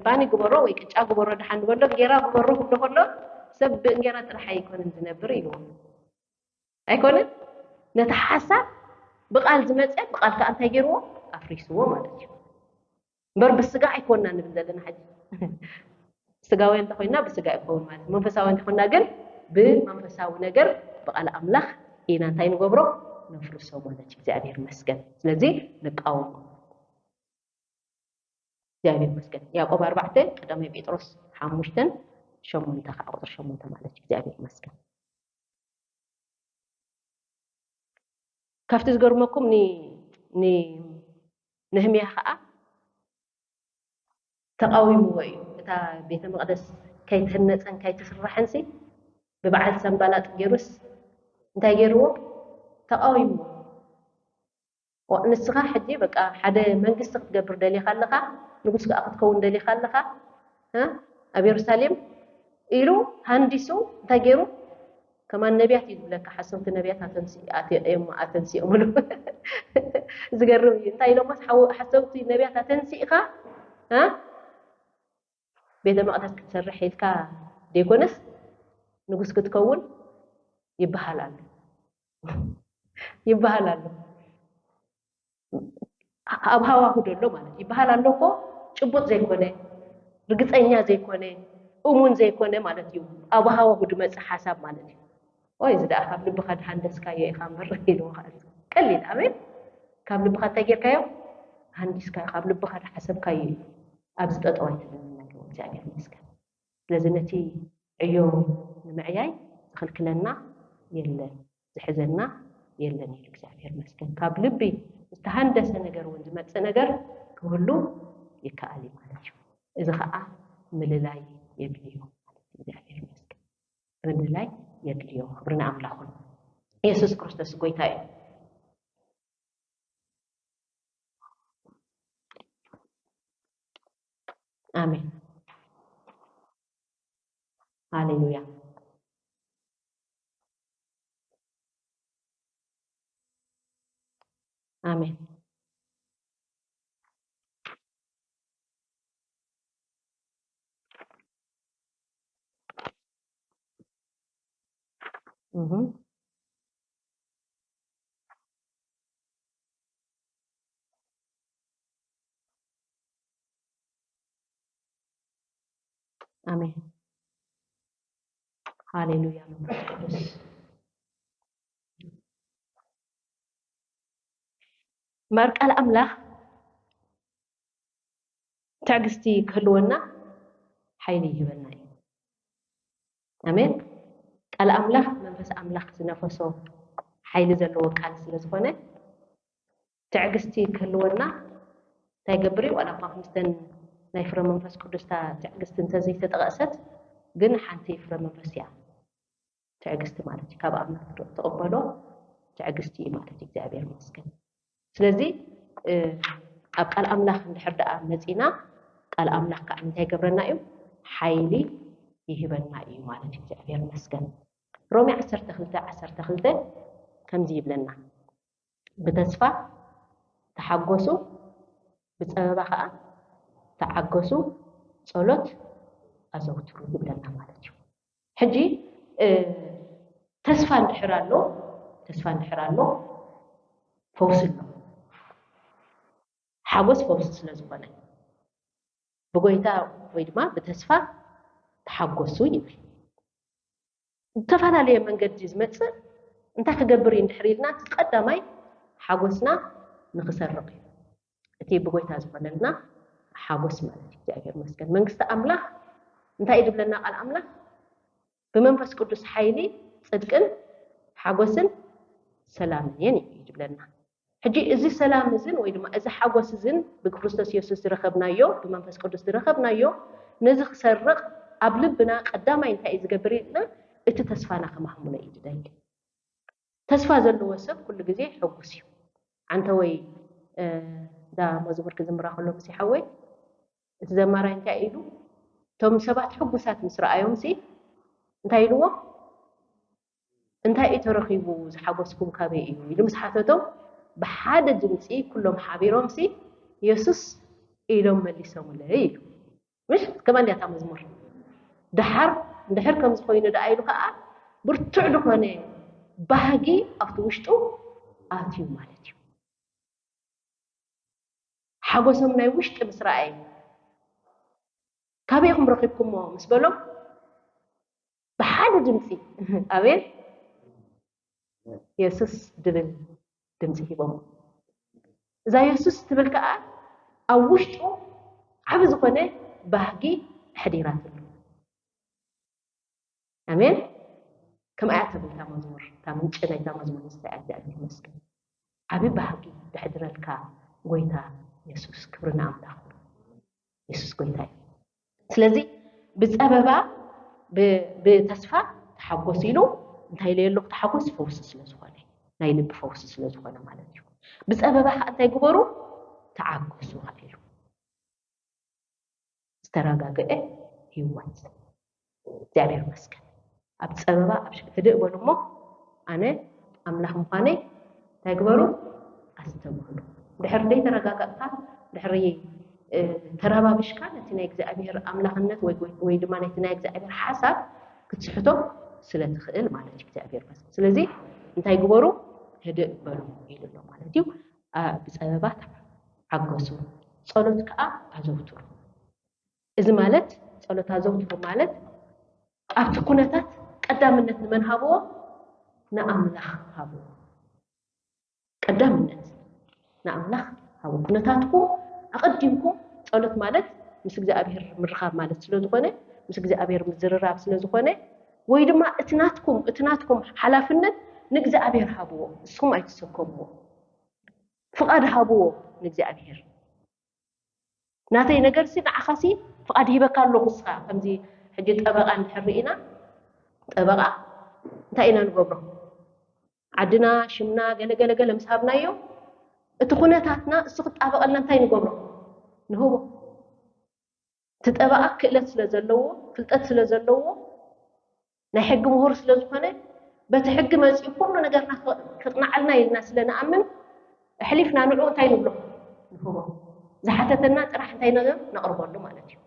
ባኒ ግበሮ ወይ ቅጫ ግበሮ ድሓን ንበሎ እንጌራ ግበሮ ክብሎ ከሎ ሰብ ብእንጌራ ጥራሕ ኣይኮነን ዝነብር ኢልዎ ኣይኮነን ነቲ ሓሳብ ብቃል ዝመፀ ብቃል ከዓ እንታይ ገይርዎ ኣፍሪስዎ ማለት እዩ እምበር ብስጋ ኣይኮንና ንብል ዘለና ሕጂ ስጋውያን እንተኮይና ብስጋ ይኸውን ማለት መንፈሳውያን እንተኮይና ግን ብመንፈሳዊ ነገር ብቃል ኣምላኽ ኢና እንታይ ንገብሮ ነፍርሶ ማለት እግዚኣብሔር መስገን ስለዚ ንቃወሞ እግዚኣብሔር ይመስገን። ያዕቆብ ኣርባዕተ፣ ቀዳማይ ጴጥሮስ ሓሙሽተን ሸሞንተ፣ ከዓ ቁፅሪ ሸሞንተ ማለት እዩ። እግዚኣብሔር ይመስገን። ካብቲ ዝገርመኩም ን-፣ ን-፣ ነህምያ ከዓ ተቃዊምዎ እዩ። እታ ቤተ መቕደስ ከይትህነፀን ከይትስራሕን ሲ ብበዓል ሰንባላጥ ገይሩስ እንታይ ገይርዎ? ተቃዊምዎ። ዋ፣ ንስኻ ሕጂ በቃ ሓደ መንግስቲ ክትገብር ደሊኻ ኣለኻ፣ ንጉስ ከዓ ክትከውን ደሊኻ ኣለኻ፣ እ፣ ኣብ የሩሳሌም ኢሉ ሃንዲሱ እንታይ ገይሩ? ከማን ነቢያት እዩ ዝብለካ፣ ሓሰውቲ ነቢያት ኣተንሲ-፣ ኣተ-፣ እዮም ኣተንሲኦምሉ። ዝገርም እዩ። እንታይ ኢሎሞስ ሓው-፣ ሓሰውቲ ነቢያት ኣተንሲእኻ፣ እ፣ ቤተ መቕደስ ክትሰርሕ ኢልካ ደይኮነስ ንጉስ ክትከውን ይበሃል ኣሎ። ይበሃል ኣሎ። ኣብ ሃዋሁ ደሎ ማለት ይበሃል ኣሎ እኮ፣ ጭቡጥ ዘይኮነ፣ ርግፀኛ ዘይኮነ፣ እሙን ዘይኮነ ማለት እዩ። ኣብ ሃዋሁ ድመፅእ ሓሳብ ማለት እዩ። ወይ እዚ ደኣ ካብ ልብኻ ድሃንደስካዮ ኢኻ እምበር ኢልዎ ከዓ ቀሊል። ኣሜን። ካብ ልብኻ እንታይ ጌርካዮ? ሃንዲስካዮ፣ ካብ ልብኻ ድሓሰብካዮ እዩ። ኣብዚ ጠጠው ኣይትበል ኢልዎ። እግዚኣብሔር ይመስገን። ስለዚ ነቲ ዕዮ ንምዕያይ ዝኽልክለና የለን፣ ዝሕዘና የለን ኢሉ እግዚኣብሔር ይመስገን። ካብ ልቢ ዝተሃንደሰ ነገር እውን ዝመጽእ ነገር ክህሉ ይከኣል እዩ ማለት እዩ። እዚ ኸዓ ምልላይ የድልዮ ማለት እዩ። እግዚኣብሔር ይመስገን። ምልላይ የድልዮ። ክብሪ ንኣምላኽ ይኹን። ኢየሱስ ክርስቶስ ጎይታ እዩ። ኣሜን። ሃሌሉያ። ኣሜን። እህ። ኣሜን። ሃሌሉያ መንፈስ ቅዱስ። እምበር ቃል ኣምላኽ ትዕግስቲ ክህልወና ሓይሊ ይህበና እዩ። ኣሜን። ቃል ኣምላኽ መንፈስ ኣምላኽ ዝነፈሶ ሓይሊ ዘለዎ ቃል ስለ ዝኾነ ትዕግስቲ ክህልወና እንታይ ይገብር እዩ? ዋላ እኳ ከምስተን ናይ ፍረ መንፈስ ቅዱስታ ትዕግስቲ እንተዘይተጠቐሰት ግን ሓንቲ ፍረ መንፈስ እያ። ትዕግስቲ ማለት እዩ። ካብ ኣምላኽ ትቕበሎ ትዕግስቲ እዩ ማለት እዩ። እግዚኣብሔር ይመስገን። ስለዚ ኣብ ቃል ኣምላኽ እንድሕር ደኣ መጺና ቃል ኣምላኽ ከዓ እንታይ ይገብረና እዩ? ሓይሊ ይህበና እዩ ማለት እዩ። እግዚኣብሔር ይመስገን። ሮሜ ዓሰርተ ክልተ ዓሰርተ ክልተ ከምዚ ይብለና፣ ብተስፋ ተሓጎሱ፣ ብጸበባ ከዓ ተዓገሱ፣ ጸሎት ኣዘውትሩ ይብለና ማለት እዩ። ሕጂ ተስፋ እንድሕር ኣሎ፣ ተስፋ እንድሕር ኣሎ፣ ፈውሲ ኣሎ። ሓጎስ ፈውሲ ስለ ዝኾነ ብጎይታ ወይ ድማ ብተስፋ ተሓጎሱ ይብል። ዝተፈላለየ መንገዲ ዝመፅእ እንታይ ክገብር እዩ እንድሕር ኢልና፣ እቲ ቀዳማይ ሓጎስና ንክሰርቕ እዩ። እቲ ብጎይታ ዝኾነልና ሓጎስ ማለት እዩ። እግዚኣብሔር ይመስገን። መንግስቲ ኣምላኽ እንታይ እዩ ዝብለና ቃል ኣምላኽ? ብመንፈስ ቅዱስ ሓይሊ ጽድቅን ሓጎስን ሰላምን እየን እዩ ዝብለና። ሕጂ እዚ ሰላም እዝን ወይ ድማ እዚ ሓጎስ እዝን ብክርስቶስ የሱስ ዝረኸብናዮ፣ ብመንፈስ ቅዱስ ዝረኸብናዮ፣ ነዚ ክሰርቕ ኣብ ልብና ቀዳማይ እንታይ እዩ ዝገብር ኢልና፣ እቲ ተስፋና ከማህሙነ እዩ ዝደሊ። ተስፋ ዘለዎ ሰብ ኩሉ ግዜ ሕጉስ እዩ። ዓንተ ወይ እዛ መዝሙር ክዝምራ ከሎ ምስ ሓወይ እቲ ዘማራይ እንታይ ኢሉ? እቶም ሰባት ሕጉሳት ምስ ረኣዮም ሲ እንታይ ኢልዎ? እንታይ እዩ ተረኺቡ? ዝሓጎስኩም ካበይ እዩ? ኢሉ ምስ ሓተቶም ብሓደ ድምፂ ኩሎም ሓቢሮም ሲ የሱስ ኢሎም መሊሶምለይ ኢሉ። ምሽ ከማን እታ መዝሙር ደሓር እንድሕር ከምዚ ኮይኑ ደኣ ኢሉ ከዓ ብርቱዕ ዝኾነ ባህጊ ኣብቲ ውሽጡ ኣትዩ ማለት እዩ። ሓጎሶም ናይ ውሽጢ ምስ ረኣየ፣ ካበይ ኢኹም ረኺብኩሞ ምስ በሎም፣ ብሓደ ድምፂ ኣቤል የሱስ ድብል ድምፂ ሂቦም። እዛ የሱስ ትብል ከዓ ኣብ ውሽጡ ዓቢ ዝኾነ ባህጊ ኣሕዲራትሉ። ኣሜን። ከምኣ እያ ትብል እታ መዝሙር፣ እታ ምንጪ ናይታ መዝሙር ንሳ እያ። እግዚኣብሔር ይመስገን። ዓቢ ባህጊ ዘሕድረልካ ጎይታ የሱስ። ክብሪ ንኣምላኽ። የሱስ ጎይታ እዩ። ስለዚ ብጸበባ፣ ብ-፣ ብተስፋ ተሓጎስ ኢሉ። እንታይ ኢለ ኣለኹ? ተሓጎስ ፈውሲ ስለ ዝኾነ፣ ናይ ልቢ ፈውሲ ስለ ዝኾነ ማለት እዩ። ብጸበባ ከኣ እንታይ ግበሩ? ተዓገሱ ከኣ ኢሉ። ዝተረጋገአ ህይወት። እግዚኣብሔር ይመስገን። ኣብ ጸበባ፣ ኣብ ሽ-፣ ህድእ በሉ እሞ፣ ኣነ ኣምላኽ ምዃነይ እንታይ ግበሩ? ኣስተብህሉ። ድሕሪ ዘይተረጋጋእካ፣ ድሕሪ፣ እ፣ ተረባብሽካ፣ ነቲ ናይ እግዚኣብሔር ኣምላኽነት ወይ፣ ወይ፣ ወይ ድማ ነቲ ናይ እግዚኣብሔር ሓሳብ ክትስሕቶ ስለ ትኽእል ማለት እዩ እግዚኣብሔር ይመስገን። ስለዚ እንታይ ግበሩ? ህድእ በሉ ኢሉ ኣሎ ማለት እዩ። ኣ፣ ብጸበባ ተዓገሱ፣ ጸሎት ከኣ ኣዘውትሩ። እዚ ማለት፣ ጸሎት ኣዘውትሩ ማለት፣ ኣብቲ ኩነታት ቀዳምነት ንመን ሃብዎ? ንኣምላኽ ሃብዎ። ቀዳምነት ንኣምላኽ ሃብዎ። ኩነታትኩም ኣቐዲምኩም፣ ጸሎት ማለት ምስ እግዚኣብሔር ምርኻብ ማለት ስለ ዝኾነ፣ ምስ እግዚኣብሔር ምዝርራብ ስለ ዝኾነ፣ ወይ ድማ እቲ ናትኩም፣ እቲ ናትኩም ሓላፍነት ንእግዚኣብሔር ሃብዎ፣ ንስኹም ኣይትሰከምዎ። ፍቓድ ሃብዎ ንእግዚኣብሔር። ናተይ ነገርሲ ንዓኻሲ ፍቓድ ሂበካ ኣለኹ። ንስኻ ከምዚ ሕጂ ጠበቓ እንድሕር ርኢና፣ ጠበቓ እንታይ ኢና ንገብሮ? ዓድና፣ ሽምና፣ ገለ ገለ ገለ ምስ ሃብናዮ፣ እቲ ኩነታትና እሱ ክጣበቐልና እንታይ ንገብሮ? ንህቦ። እቲ ጠበቓ ክእለት ስለ ዘለዎ፣ ፍልጠት ስለ ዘለዎ፣ ናይ ሕጊ ምሁር ስለ ዝኾነ፣ በቲ ሕጊ መጺኡ ኩሉ ነገርና ክ-፣ ክቕንዓልና ኢልና ስለ ንኣምን፣ ኣሕሊፍና ንዕኡ እንታይ ንብሎ? ንህቦ። ዝሓተተና ጥራሕ እንታይ ነገር ነቕርበሉ ማለት እዩ።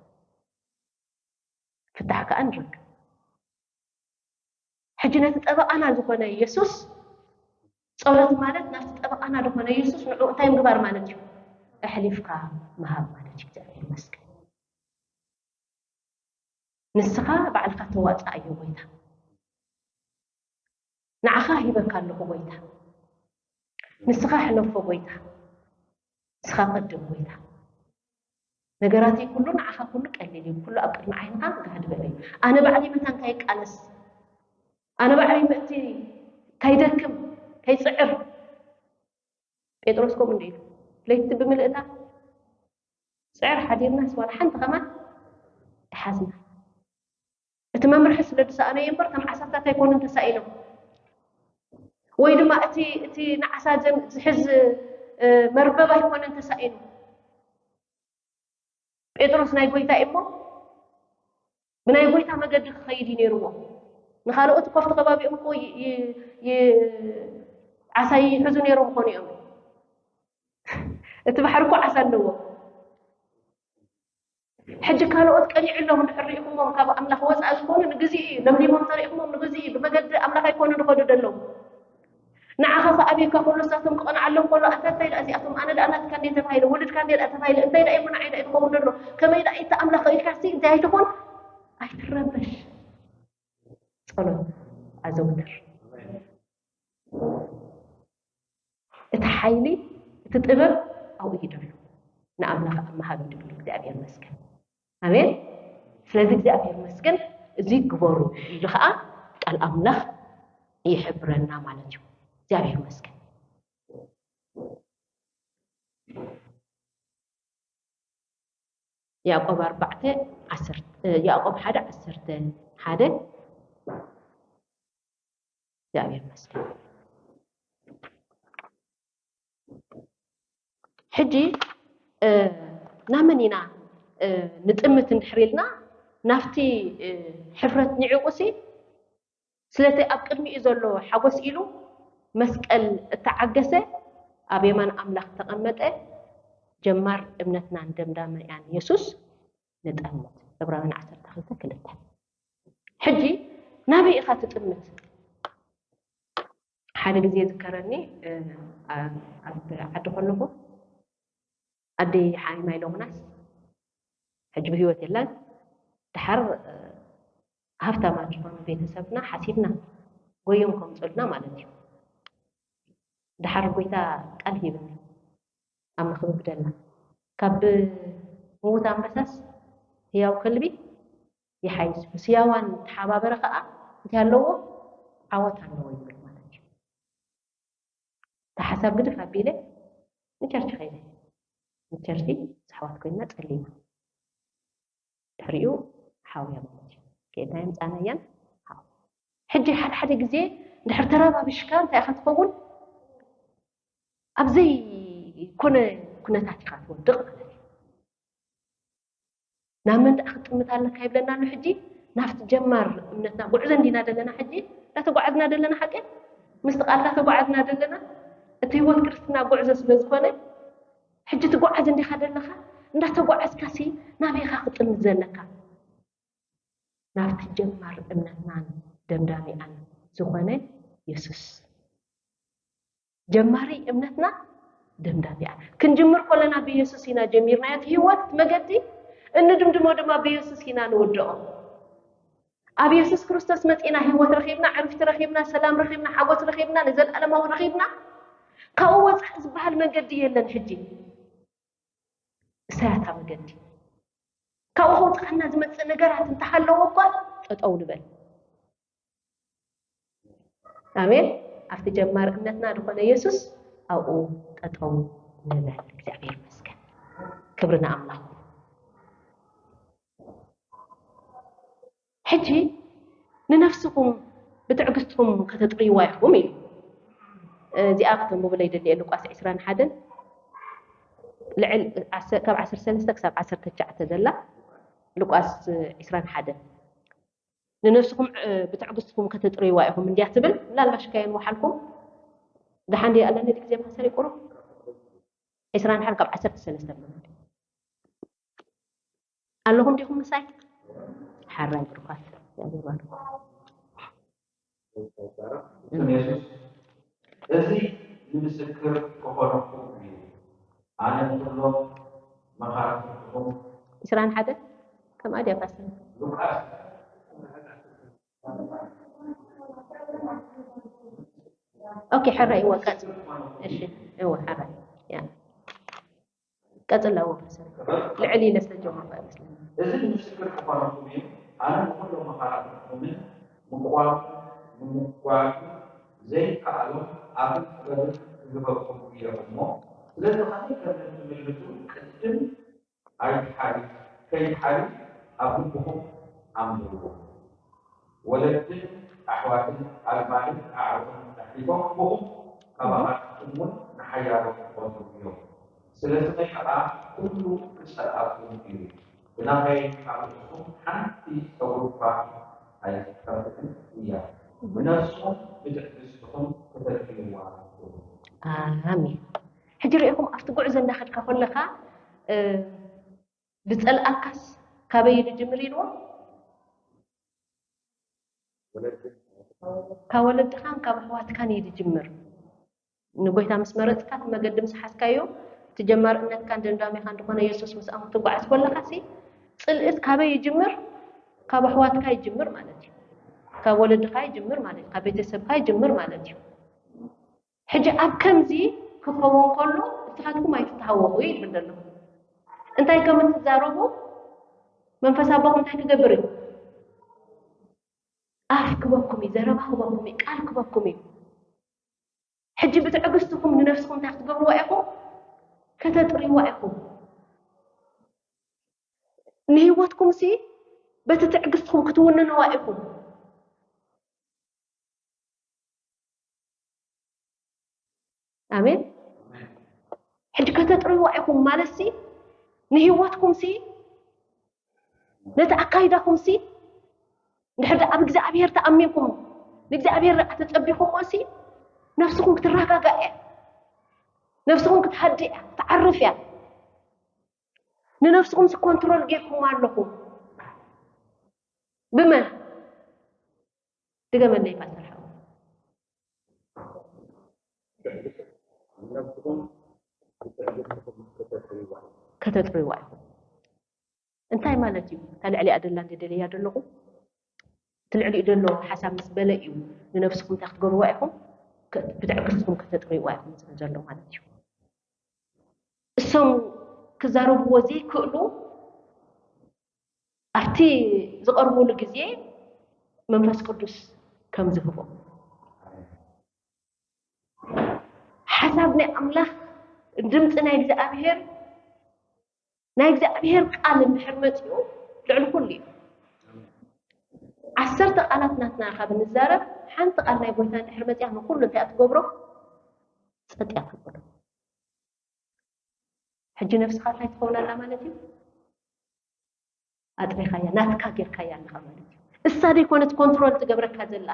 ፍታሕ ከኣ ንረክብ። ሕጂ ነቲ ጠበቓና ዝኾነ የሱስ፣ ጸሎት ማለት ናብቲ ጠበቓና ዝኾነ የሱስ ንዕኡ እንታይ ምግባር ማለት እዩ? ኣሕሊፍካ ምሃብ ማለት እዩ። እግዚኣብሔር ይመስገን። ንስኻ ባዕልኻ ተዋጽኣዮ ጎይታ። ንዓኻ ሂበካ ኣለኹ ጎይታ። ንስኻ ሕለፎ ጎይታ። ንስኻ ቀድም ጎይታ። ነገራተይ ኩሉ ንዓኻ ኩሉ ቀሊል እዩ። ኩሉ ኣብ ቅድሚ ዓይንኻ ጋህዲ በለ እዩ። ኣነ ባዕለይ መታን ካይቃለስ፣ ኣነ ባዕለይ ምእንቲ ካይደክም፣ ካይጽዕር። ጴጥሮስ ከምኡ እንደ ኢሉ፣ ለይቲ ብምልእታ ጽዕር ሓዲርናስ ዋላ ሓንቲ ከማን ይሓዝና። እቲ መምርሒ ስለ ዝሰኣነዮ እምበር፣ እቶም ዓሳታት ኣይኮኑን ተሳኢኖም። ወይ ድማ እቲ፣ እቲ ንዓሳ ዘም-፣ ዝሕዝ፣ እ፣ መርበብ ኣይኮነን ተሳኢኑ። ጴጥሮስ ናይ ጎይታ እዩ እሞ፣ ብናይ ጎይታ መገዲ ክኸይድ እዩ ነይርዎ። ንኻልኦት እኮ ኣብቲ ከባቢኦም እኮ ይ-፣ ይ-፣ ይ-፣ ዓሳ ይሕዙ ነይሮም ይኾኑ እዮም። እቲ ባሕሪ እኮ ዓሳ ኣለዎ። ሕጂ ካልኦት ቀኒዕሎም እንድሕር ርኢኹሞም፣ ካብ ኣምላኽ ወጻኢ ዝኾኑ ንግዜኡ እዩ። ለምሊሞም ተሪእኹሞም ንግዜኡ እዩ። ብመገዲ ኣምላኽ ኣይኮኑን ዝኸዱ ዘለዉ። ንዓኻ ከኣብየካ ከሎ፣ ንሳቶም ክቐንዓሎም ከሎ፣ ኣንታ እንታይ ደኣ እዚኣቶም፣ ኣነ ደኣ ናትካ እንድየ ተባሂለ፣ ውሉድካ እንድየ ደኣ ተባሂለ፣ እንታይ ደኣ እሞ ንዓይ ደኣ እዩ ክኸውን ዘሎ? ከመይ ደኣ እዩ እቲ ኣምላኽ ኢልካሲ እንታይ ኣይትኹን? ኣይትረበሽ። ጸሎት ኣዘውትር። እቲ ሓይሊ፣ እቲ ጥበብ ኣብኡ እዩ ዘሎ። ንኣምላኽ ኣብ ምሃብ እዩ ዘሎ። እግዚኣብሔር ይመስገን። ኣሜን። ስለዚ እግዚኣብሔር ይመስገን፣ እዚ ግበሩ ኢሉ ኸዓ ቃል ኣምላኽ ይሕብረና ማለት እዩ። እግዚኣብሔር ይመስገን። ያዕቆብ ኣርባዕተ ዓሰርተ፣ እ፣ ያዕቆብ ሓደ ዓሰርተ ሓደ። እግዚኣብሔር ይመስገን። ሕጂ፣ እ፣ ናብ መን ኢና፣ እ፣ ንጥምት እንድሕር ኢልና፣ ናብቲ፣ እ፣ ሕፍረት ንዒቑሲ፣ ስለቲ ኣብ ቅድሚኡ ዘሎ ሓጎስ ኢሉ መስቀል እተዓገሰ፣ ኣብ የማን ኣምላኽ እተቐመጠ፣ ጀማር እምነትናን ደምዳመያን የሱስ ንጠምት። ዕብራውያን ዓሰርተ ክልተ ክልተ። ሕጂ ናበይ ኢኻ ትጥምት? ሓደ ግዜ ይዝከረኒ፣ እ፣ ኣ-፣ ኣብ ዓዲ ከለኹ፣ ኣደይ ሓሚማ ኢሎምናስ፣ ሕጂ ብህይወት የላን። ደሓር፣ እ፣ ሃብታማት ዝኾኑ ቤተሰብና ሓሲብና፣ ጎዮም ከምጽኡልና ማለት እዩ። ደሓር ጎይታ ቃል ሂብኒ፣ ኣምላኽ ክብግደልና። ካብ ምዉት ኣንበሳስ ህያው ከልቢ ይሓይሽ፣ ምስ ህያዋን ተሓባበረ ኸኣ እንታይ ኣለዎ? ዓወት ኣለዎ ይብል ማለት እዩ። እታ ሓሳብ ግድፍ ኣቢለ ንቸርች ኸይደ። ንቸርች ኣሕዋት ኮይና ጸሊና። ድሕሪኡ ሓውያ ማለት እዩ። ከየድና የምጻናያን ሓው። ሕጂ ሓደ ሓደ ግዜ እንድሕር ተረባቢሽካ እንታይ ኢኻ ትኸውን? ኣብ ዘይኮነ ኩነታት ኢኻ ትወድቕ ማለት እዩ። ናብ መን ደኣ ክትጥምት ኣለካ ይብለና ኣሎ። ሕጂ ናብቲ ጀማር እምነትና ጉዕዞ እንዲና ዘለና፣ ሕጂ እንዳተጓዓዝና ዘለና ሓቂ ምስቲ ቃል እንዳተጓዓዝና ዘለና፣ እቲ ህይወት ክርስትና ጉዕዞ ስለ ዝኾነ ሕጂ ትጓዓዝ እንዲኻ ዘለኻ። እንዳተጓዓዝካሲ ናበይ ኢኻ ክትጥምት ዘለካ? ናብቲ ጀማር እምነትናን ደምዳሚኣን ዝኾነ የሱስ። ጀማሪ እምነትና ደምዳሚኣን። ክንጅምር ከለና ብየሱስ ኢና ጀሚርናዮ። እቲ ህይወት መገዲ እንድምድሞ ድማ ብየሱስ ኢና ንውድኦ። ኣብ የሱስ ክርስቶስ መጺና ህይወት ረኺብና፣ ዕርፍቲ ረኺብና፣ ሰላም ረኺብና፣ ሓጎስ ረኺብና፣ ንዘለኣለማዊ ረኺብና። ካብኡ ወጻኢ ዝበሃል መገዲ የለን። ሕጂ እሳያታ መገዲ ካብኡ ከውጽኣና ዝመጽእ ነገራት እንተሃለዎ እኳ ጠጠው ንበል። ኣሜን። ኣብቲ ጀማር እምነትና ዝኾነ የሱስ ኣብኡ ጠጠው ንበል። እግዚኣብሔር ይመስገን። ክብሪ ንኣምላኽ። ሕጂ ንነፍስኹም ብትዕግስትኹም ከተጥርይዋ ኢኹም ኢሉ። እዚኣ ከተንብቡለይ ደልየ ሉቃስ ዕስራን ሓደን ልዕል ዓሰ-፣ ካብ ዓሰርተ ሰለስተ ክሳብ ዓሰርተ ትሽዓተ ዘላ ሉቃስ ዕስራን ሓደን። ንነፍስኹም እ፣ ብትዕግስትኹም ከተጥርይዋ ኢኹም እንድያ ትብል። ምናልባሽ ከየንውሓልኩም ደሓን ድየ ኣለኒ ድግዜ ማሰሪ ቁሩብ ዕስራን ሓደን ካብ ዓሰርተ ሰለስተ ብሎ ኣለኹም ዲኹም ምሳይ? ሓራይ ብሩኻት። እግዚኣብሔር ይባርኩም። ስም የሱስ። እዚ ንምስክር ክኾነኩም እዩ። ኣነ ንኹሎም መኻርትኹም ዕስራን ሓደን ከምኣ ድያ ፓስተር? ሉቃስ ኦኬ፣ ሕራይ እወ፣ ቀጽል። እሺ፣ እወ፣ ሕራይ። ያ። ቀጽል፣ እወ፣ ፓስተር። ልዕል ኢለ ስለ ጀመርኩ ኣይመስለኒ። እዚ ንምስክር ክኾነኩም እዩ። ኣነ ንኹሎም መኻርትኹምን ምቕዋም ንምጓቱ ዘይከኣሎም ኣብን ጥበብን ክህበኩም እየ እሞ፣ ስለዚ ከመይ ከም እትምልሱ ቅድም ኣይትሓሪ፣ ከይትሓሪ ኣብ ልብኹም ኣንብብዎ። ወለድን ኣሕዋትን ኣልማድን ኣዕሩኽን ኣሕሊፎም ክህቡኹም፣ ካባኻትኩም እውን ንሓያሎ ክቐትሉ እዮም። ስለ ስመይ ከኣ ኩሉ ክጸልኣኩም እዩ። ብናኸይ ኣብ ርእስኹም ሓንቲ ጸጉሪ እኳ ኣይትጠፍእን እያ። ንነፍስኹም ብትዕግስትኹም ክተጥርይዋ ኢኹም። ኣሜን። ሕጂ ርኢኹም ኣብቲ ጉዕዞ እንዳኸድካ ከለኻ እ፣ ዝጸልኣካስ ካበይ እዩ ዝጅምር ኢልዎ? ካብ ወለድኻን ካብ ኣሕዋትካን እዩ ዝጅምር። ንጎይታ ምስ መረጽካ እቲ መገዲ ምስ ሓዝካዮ እቲ ጀማሪ እምነትካን ደምዳሚኻን ዝኾነ የሱስ ምስኣም ክትጓዓዝ ከለኻሲ ጽልእት ካበይ ይጅምር? ካብ ኣሕዋትካ ይጅምር ማለት እዩ። ካብ ወለድኻ ይጅምር ማለት እዩ። ካብ ቤተሰብካ ይጅምር ማለት እዩ። ሕጂ ኣብ ከምዚ ክኸውን ከሎ ንስኻትኩም ኣይትተሃወኹ እዩ ዝብል ዘሎ። እንታይ ከም እትዛረቡ መንፈስ ኣቦኹም እንታይ ክገብር እዩ? ኣፍ ክበኩም እዩ፣ ዘረባ ክበኩም እዩ፣ ቃል ክበኩም እዩ። ሕጂ ብትዕግስትኹም ንነፍስኹም እንታይ ክትገብርዋ ኢኹም? ከተጥርይዋ ኢኹም። ንህይወትኩም ሲ በቲ ትዕግስትኹም ክትውንንዋ ኢኹም። ኣሜን። ሕጂ ከተጥርይዋ ኢኹም ማለት ሲ ንህይወትኩም ሲ ነቲ ኣካይዳኹም ሲ እንድሕር ደኣ ኣብ እግዚኣብሔር ተኣሚንኩም ንእግዚኣብሔር ደኣ ተጸቢኹሞ ሲ ነፍስኹም ክትረጋጋእ እያ። ነፍስኹም ክትሃድእ እያ፣ ክትዓርፍ እያ። ንነፍስኹም ሲ ኮንትሮል ጌርኩም ኣለኹም። ብመን? ድገመለይ ፓስተር ሓው። ከተጥርይዋ ኢኹም። እንታይ ማለት እዩ? እታ ልዕሊኣ ደላ እንደ ደለያ ዘለኹ እቲ ልዕሊኡ ዘሎ ሓሳብ ምስ በለ እዩ ንነፍስኹም እንታይ ክትገብርዋ ኢኹም? ከ-፣ ብትዕግስትኹም ከተጥርይዋ ኢኹም ዝብል ዘሎ ማለት እዩ። እሶም ክዛረብዎ ዘይክእሉ ኣብቲ ዝቐርቡሉ ግዜ መንፈስ ቅዱስ ከም ዝህቦ፣ ሓሳብ ናይ ኣምላኽ፣ ድምፂ ናይ እግዚኣብሔር፣ ናይ እግዚኣብሔር ቃል እንድሕር መፂኡ ልዕሊ ኩሉ እዩ። ዓሰርተ ቃላት ናትና ካብ ንዛረብ፣ ሓንቲ ቃል ናይ ጎይታ እንድሕር መፂኣ ንኩሉ እንታይ እያ ትገብሮ? ጸጥ እያ ተብሎ። ሕጂ ነፍስኻ እንታይ ትኸውን ኣላ ማለት እዩ? ኣጥሪኻያ፣ ናትካ ጌርካያ ኣለኻ ማለት እዩ። እሳ ደይኮነት ኮንትሮል ትገብረካ ዘላ፣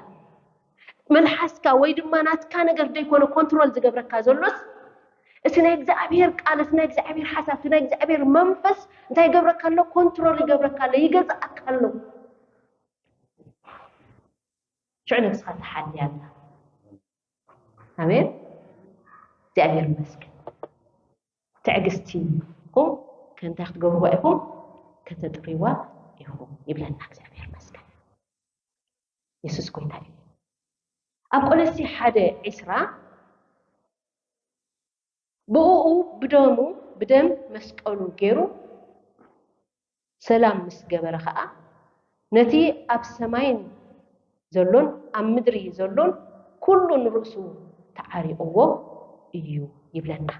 መልሓስካ ወይ ድማ ናትካ ነገር ደይኮነ ኮንትሮል ዝገብረካ ዘሎስ፣ እቲ ናይ እግዚኣብሔር ቃል፣ እቲ ናይ እግዚኣብሔር ሓሳብ፣ እቲ ናይ እግዚኣብሔር መንፈስ እንታይ ይገብረካ ኣሎ? ኮንትሮል ይገብረካ ኣሎ፣ ይገዝኣካ ኣሎ። ሽዑ ነብስኻ ትሓሊ ኣላ። ኣሜን። እግዚኣብሔር ይመስገን። ትዕግስቲ ኢኹም ከእንታይ ክትገብርዋ ኢኹም? ከተጥርይዋ ኢኹም ይብለና እግዚኣብሔር ይመስገን። የሱስ ጎይታ እዩ። ኣብ ቆሎሲ ሓደ ዒስራ፣ ብእኡ ብደሙ፣ ብደም መስቀሉ ገይሩ ሰላም ምስ ገበረ ኸኣ፣ ነቲ ኣብ ሰማይን ዘሎን ኣብ ምድሪ ዘሎን ኩሉ ንርእሱ ተዓሪቕዎ እዩ ይብለና።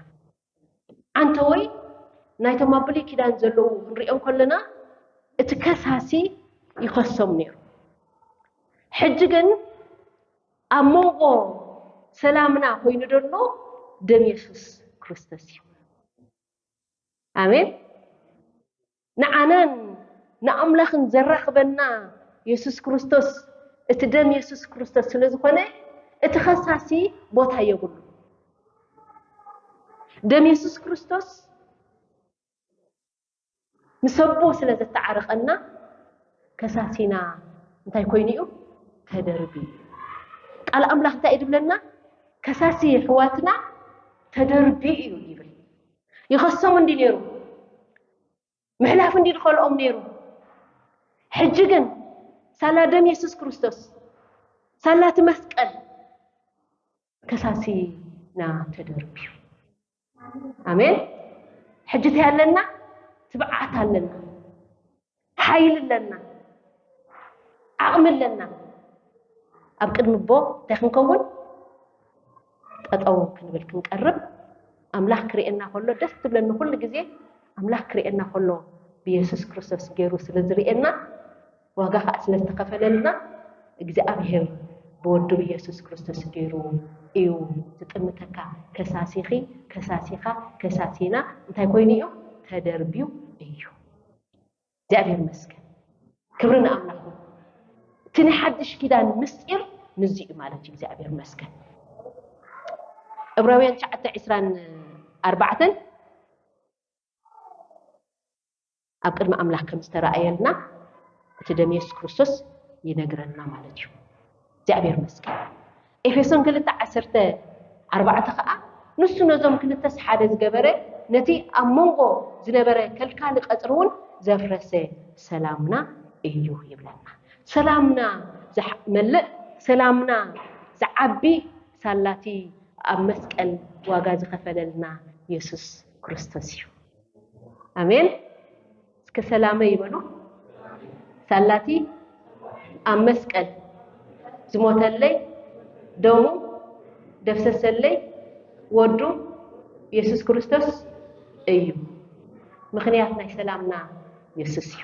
ዓንተወይ ናይቶም ኣብ ብሉይ ኪዳን ዘለዉ ክንሪኦም ከለና፣ እቲ ከሳሲ ይኸሶም ነይሩ። ሕጂ ግን ኣብ መንጎ ሰላምና ኮይኑ ዘሎ ደም የሱስ ክርስቶስ እዩ። ኣሜን። ንዓናን ንኣምላኽን ዘራኽበና የሱስ ክርስቶስ፣ እቲ ደም የሱስ ክርስቶስ ስለ ዝኾነ፣ እቲ ኸሳሲ ቦታ የብሉ። ደም የሱስ ክርስቶስ ምስ ኣቦ ስለ ዘተዓረቐና፣ ከሳሲና እንታይ ኮይኑ እዩ? ተደርብዩ እዩ። ቃል ኣምላኽ እንታይ እዩ ዝብለና? ከሳሲ የሕዋትና ተደርብዩ እዩ ይብል። ይኸሶም እንዲ ነይሩ፣ ምሕላፍ እንዲ ዝኸልኦም ነይሩ። ሕጂ ግን ሳላ ደም የሱስ ክርስቶስ፣ ሳላ እቲ መስቀል ከሳሲና ተደርብዩ። ኣሜን። ሕጂ እንታይ ኣለና? ትብዓት ኣለና፣ ሓይሊ ኣለና፣ ዓቕሚ ኣለና። ኣብ ቅድሚ ኣቦ እንታይ ክንከውን? ጠጠው ክንብል ክንቀርብ፣ ኣምላኽ ክርእየና ከሎ ደስ ትብለኒ። ኩሉ ግዜ ኣምላኽ ክርእየና ከሎ ብየሱስ ክርስቶስ ገይሩ ስለ ዝርእየና፣ ዋጋ ኸዓ ስለ ዝተኸፈለልና፣ እግዚኣብሔር ብወዱ ብየሱስ ክርስቶስ ገይሩ እዩ ዝጥምተካ። ከሳሲኺ፣ ከሳሲኻ፣ ከሳሲና እንታይ ኮይኑ እዩ? ተደርብዩ እዩ። እግዚኣብሔር ይመስገን። ክብሪ ንኣምላኽ ይኹን። እቲ ናይ ሓድሽ ኪዳን ምስጢር ንዚ እዩ ማለት እዩ። እግዚኣብሔር ይመስገን። ዕብራውያን ትሽዓተ ዕስራን ኣርባዕተን ኣብ ቅድሚ ኣምላኽ ከም ዝተረኣየልና እቲ ደም የሱስ ክርስቶስ ይነግረና ማለት እዩ። እግዚኣብሔር ይመስገን። ኤፌሶን ክልተ ዓሰርተ ኣርባዕተ ኸዓ፣ ንሱ ነዞም ክልተስ ሓደ ዝገበረ፣ ነቲ ኣብ መንጎ ዝነበረ ከልካሊ ቀጽሪ እውን ዘፍረሰ፣ ሰላምና እዩ ይብለና። ሰላምና ዝመልእ፣ ሰላምና ዝዓቢ ሳላቲ ኣብ መስቀል ዋጋ ዝኸፈለልና የሱስ ክርስቶስ እዩ። ኣሜን። እስከ ሰላመይ ይበሉ። ሳላቲ ኣብ መስቀል ዝሞተለይ፣ ደሙ ደፍሰሰለይ ወዱ የሱስ ክርስቶስ እዩ። ምኽንያት ናይ ሰላምና የሱስ እዩ።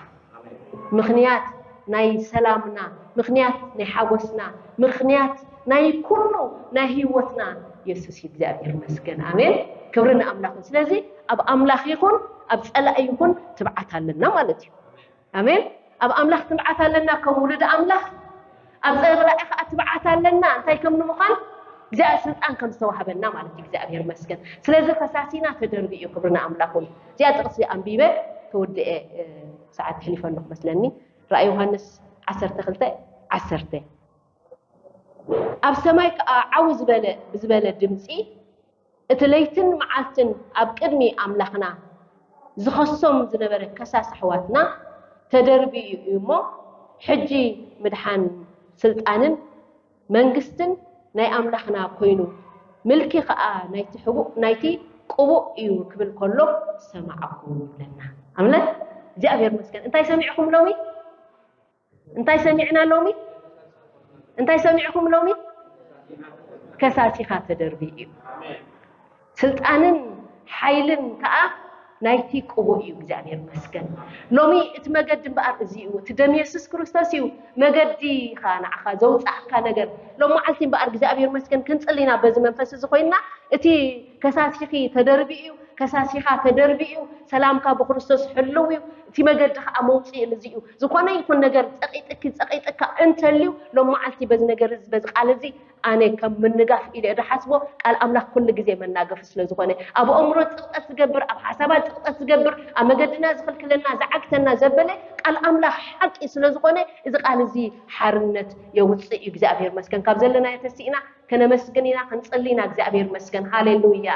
ምኽንያት ናይ ሰላምና፣ ምኽንያት ናይ ሓጎስና፣ ምኽንያት ናይ ኩሉ ናይ ህይወትና የሱስ እዩ። እግዚኣብሔር ይመስገን። ኣሜን። ክብሪ ንኣምላኽ። ስለዚ ኣብ ኣምላኽ ይኹን ኣብ ጸላኢ ይኹን ትብዓት ኣለና ማለት እዩ። ኣሜን። ኣብ ኣምላኽ ትብዓት ኣለና ከም ውሉድ ኣምላኽ፣ ኣብ ጸላኢ ኸዓ ትብዓት ኣለና። እንታይ ከም ንምዃን? እግዚኣብሔር ስልጣን ከም ዝተዋህበና ማለት እዩ። እግዚኣብሔር ይመስገን። ስለዚ ከሳሲና ተደርቢ እዩ። ክብሪ ንኣምላኽ ይኹን። እዚኣ ጥቕሲ ኣንቢበ ተወድኤ፣ እ፣ ሰዓት ሕሊፈ ኣለኹ መስለኒ። ራእይ ዮሃንስ ዓሰርተ ክልተ ዓሰርተ። ኣብ ሰማይ ከኣ ዓው ዝበለ፣ ብዝበለ ድምጺ፣ እቲ ለይትን መዓልትን ኣብ ቅድሚ ኣምላኽና ዝኸሶም ዝነበረ ከሳስ ኣሕዋትና ተደርብዩ እዩ እሞ፣ ሕጂ ምድሓን ስልጣንን መንግስትን ናይ ኣምላኽና ኮይኑ፣ ምልኪ ኸኣ ናይቲ ሕቡእ፣ ናይቲ ቅቡእ እዩ ክብል ከሎ ሰማዕኩ ይብለና። ኣምላኽ እግዚኣብሔር ይመስገን። እንታይ ሰሚዕኩም ሎሚ? እንታይ ሰሚዕና ሎሚ? እንታይ ሰሚዕኩም ሎሚ? ከሳሲኻ ተደርቢ እዩ። ስልጣንን ሓይልን ከዓ ናይቲ ቅቡእ እዩ። እግዚኣብሔር መስገን። ሎሚ እቲ መገዲ እምበኣር እዚ እዩ። እቲ ደም የሱስ ክርስቶስ እዩ መገዲ ኻ ንዓኻ ዘውፃእካ ነገር። ሎም መዓልቲ እምበኣር እግዚኣብሔር መስገን ክንፅሊና በዚ መንፈስ እዚ ኮይንና እቲ ከሳሲኺ ተደርቢ እዩ። ከሳሲኻ ተደርቢ እዩ። ሰላምካ ብክርስቶስ ሕልው እዩ። እቲ መገዲ ከዓ መውፅኢ እዚ እዩ። ዝኾነ ይኹን ነገር ፀቂጥኪ ፀቂጥካ እንተልዩ ሎም መዓልቲ በዚ ነገር እዚ በዚ ቃል እዚ ኣነ ከም ምንጋፍ ኢለ እየ ዝሓስቦ። ቃል ኣምላኽ ኩሉ ግዜ መናገፊ ስለ ዝኾነ ኣብ ኣእምሮ ፅቕጠት ዝገብር ኣብ ሓሳባት ፅቕጠት ዝገብር ኣብ መገድና ዝኽልክለና ዝዓግተና ዘበለ ቃል ኣምላኽ ሓቂ ስለ ዝኾነ እዚ ቃል እዚ ሓርነት የውፅእ እዩ። እግዚኣብሔር መስገን ካብ ዘለናዮ ተሲእና ከነመስግን ኢና ክንፅሊ ኢና። እግዚኣብሔር መስገን። ሃሌሉያ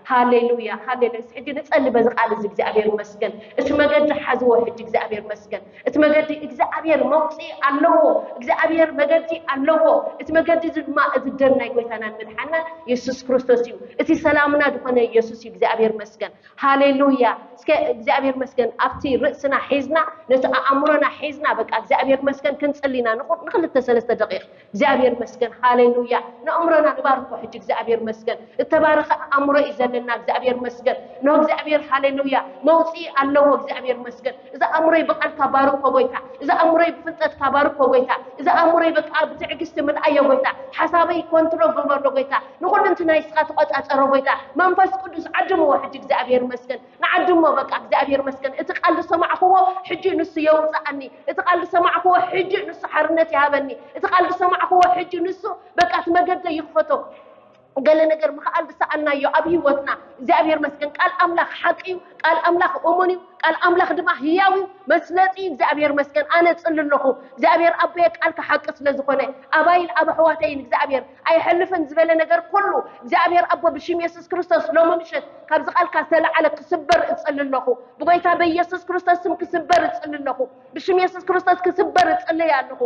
ሃሌሉያ ሃሌሉያ። ሕጂ ንፀሊ በዚ ቃል እዚ እግዚኣብሔር መስገን። እቲ መገዲ ሓዝዎ ሕጂ እግዚኣብሔር መስገን። እቲ መገዲ እግዚኣብሔር መውፅኢ ኣለዎ። እግዚኣብሔር መገዲ ኣለዎ። እቲ መገዲ እዚ ድማ እዚ ደም ናይ ጎይታናን መድሓናን የሱስ ክርስቶስ እዩ። እቲ ሰላምና ዝኾነ የሱስ እዩ። እግዚኣብሔር መስገን። ሃሌሉያ። እስከ እግዚኣብሔር መስገን ኣብቲ ርእስና ሒዝና ነቲ ኣእምሮና ሒዝና በቃ እግዚኣብሔር መስገን ክንፅሊ ኢና ንቁ- ንክልተ ሰለስተ ደቂቕ እግዚኣብሔር መስገን። ሃሌሉያ። ንእምሮና ንባርኮ ሕጂ እግዚኣብሔር መስገን። እተባረኸ ኣእምሮ እዩ ዘለና እግዚኣብሔር መስገን። ኖ እግዚኣብሔር ሃሌሉያ መውፅኢ ኣለዎ እግዚኣብሔር መስገን። እዚ ኣእምሮይ ብቃልካ ባርኮ ጎይታ። እዚ ኣእምሮይ ብፍልጠትካ ባርኮ ጎይታ። እዚ ኣእምሮይ በቃ ብትዕግስቲ ምልኣዮ ጎይታ። ሓሳበይ ኮንትሮል ግበረሉ ጎይታ። ንኩሉ እንትናይ እስኻ ተቆፃፀሮ ጎይታ። መንፈስ ቅዱስ ዓድምዎ ሕጂ እግዚኣብሔር መስገን። ንዓድሞ በቃ እግዚኣብሔር መስገን። እቲ ቃል ዝሰማዕክዎ ሕጂ ንሱ የውፅኣኒ። እቲ ቃል ዝሰማዕክዎ ሕጂ ንሱ ሓርነት ይሃበኒ። እቲ ቃል ዝሰማዕክዎ ሕጂ ንሱ በቃ እቲ መገደይ ይኽፈቶ። ገለ ነገር ምኽኣል ዝሰኣናዮ ኣብ ህይወትና እግዚኣብሔር መስገን። ቃል ኣምላኽ ሓቂ እዩ። ቃል ኣምላኽ እሙን እዩ። ቃል ኣምላኽ ድማ ህያው እዩ። መስለጢ እዩ። እግዚኣብሔር መስገን። ኣነ ጽሊ ኣለኹ። እግዚኣብሔር ኣቦየ ቃልካ ሓቂ ስለ ዝኾነ ኣባይን ኣብ ኣሕዋተይን እግዚኣብሔር ኣይሐልፍን ዝበለ ነገር ኩሉ እግዚኣብሔር ኣቦ ብሽም የሱስ ክርስቶስ ሎሚ ምሸት ካብዚ ቃልካ ዝተለዓለ ክስበር እጽሊ ኣለኹ። ብጎይታ በኢየሱስ ክርስቶስ ስም ክስበር እጽሊ ኣለኹ። ብሽም የሱስ ክርስቶስ ክስበር እጽልይ ኣለኹ።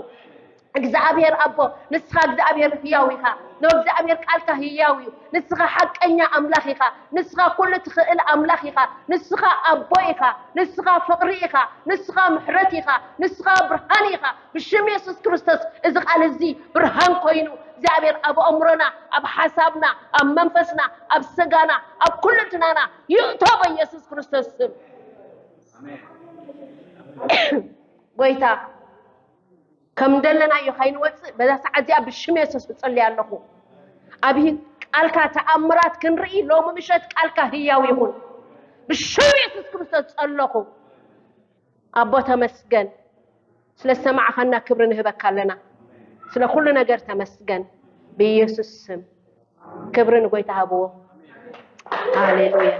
እግዚኣብሔር ኣቦ ንስኻ እግዚኣብሔር ህያው ኢኻ። ንእግዚኣብሔር ቃልካ ህያው እዩ። ንስኻ ሓቀኛ ኣምላኽ ኢኻ። ንስኻ ኩሉ ትኽእል ኣምላኽ ኢኻ። ንስኻ ኣቦ ኢኻ። ንስኻ ፍቕሪ ኢኻ። ንስኻ ምሕረት ኢኻ። ንስኻ ብርሃን ኢኻ። ብሽም የሱስ ክርስቶስ እዚ ቃል እዚ ብርሃን ኮይኑ እግዚኣብሔር ኣብ ኣእምሮና፣ ኣብ ሓሳብና፣ ኣብ መንፈስና፣ ኣብ ስጋና፣ ኣብ ኩልንትናና ይእቶ በኢየሱስ ክርስቶስ ስም። ጎይታ ከም ደለናዮ ከይንወፅእ በዛ ሰዓት እዚኣ ብሽም የሱስ እፅሊ ኣለኹ። ኣብ ቃልካ ተኣምራት ክንርኢ ሎሚ ምሸት ቃልካ ህያው ይኹን። ብሽም የሱስ ክርስቶስ ጸለኹ። ኣቦ ተመስገን ስለ ዝሰማዕኻና ክብሪ ንህበካ ኣለና። ስለ ኩሉ ነገር ተመስገን። ብኢየሱስ ስም ክብሪ ንጎይታ ሃብዎ። ሃሌሉያ።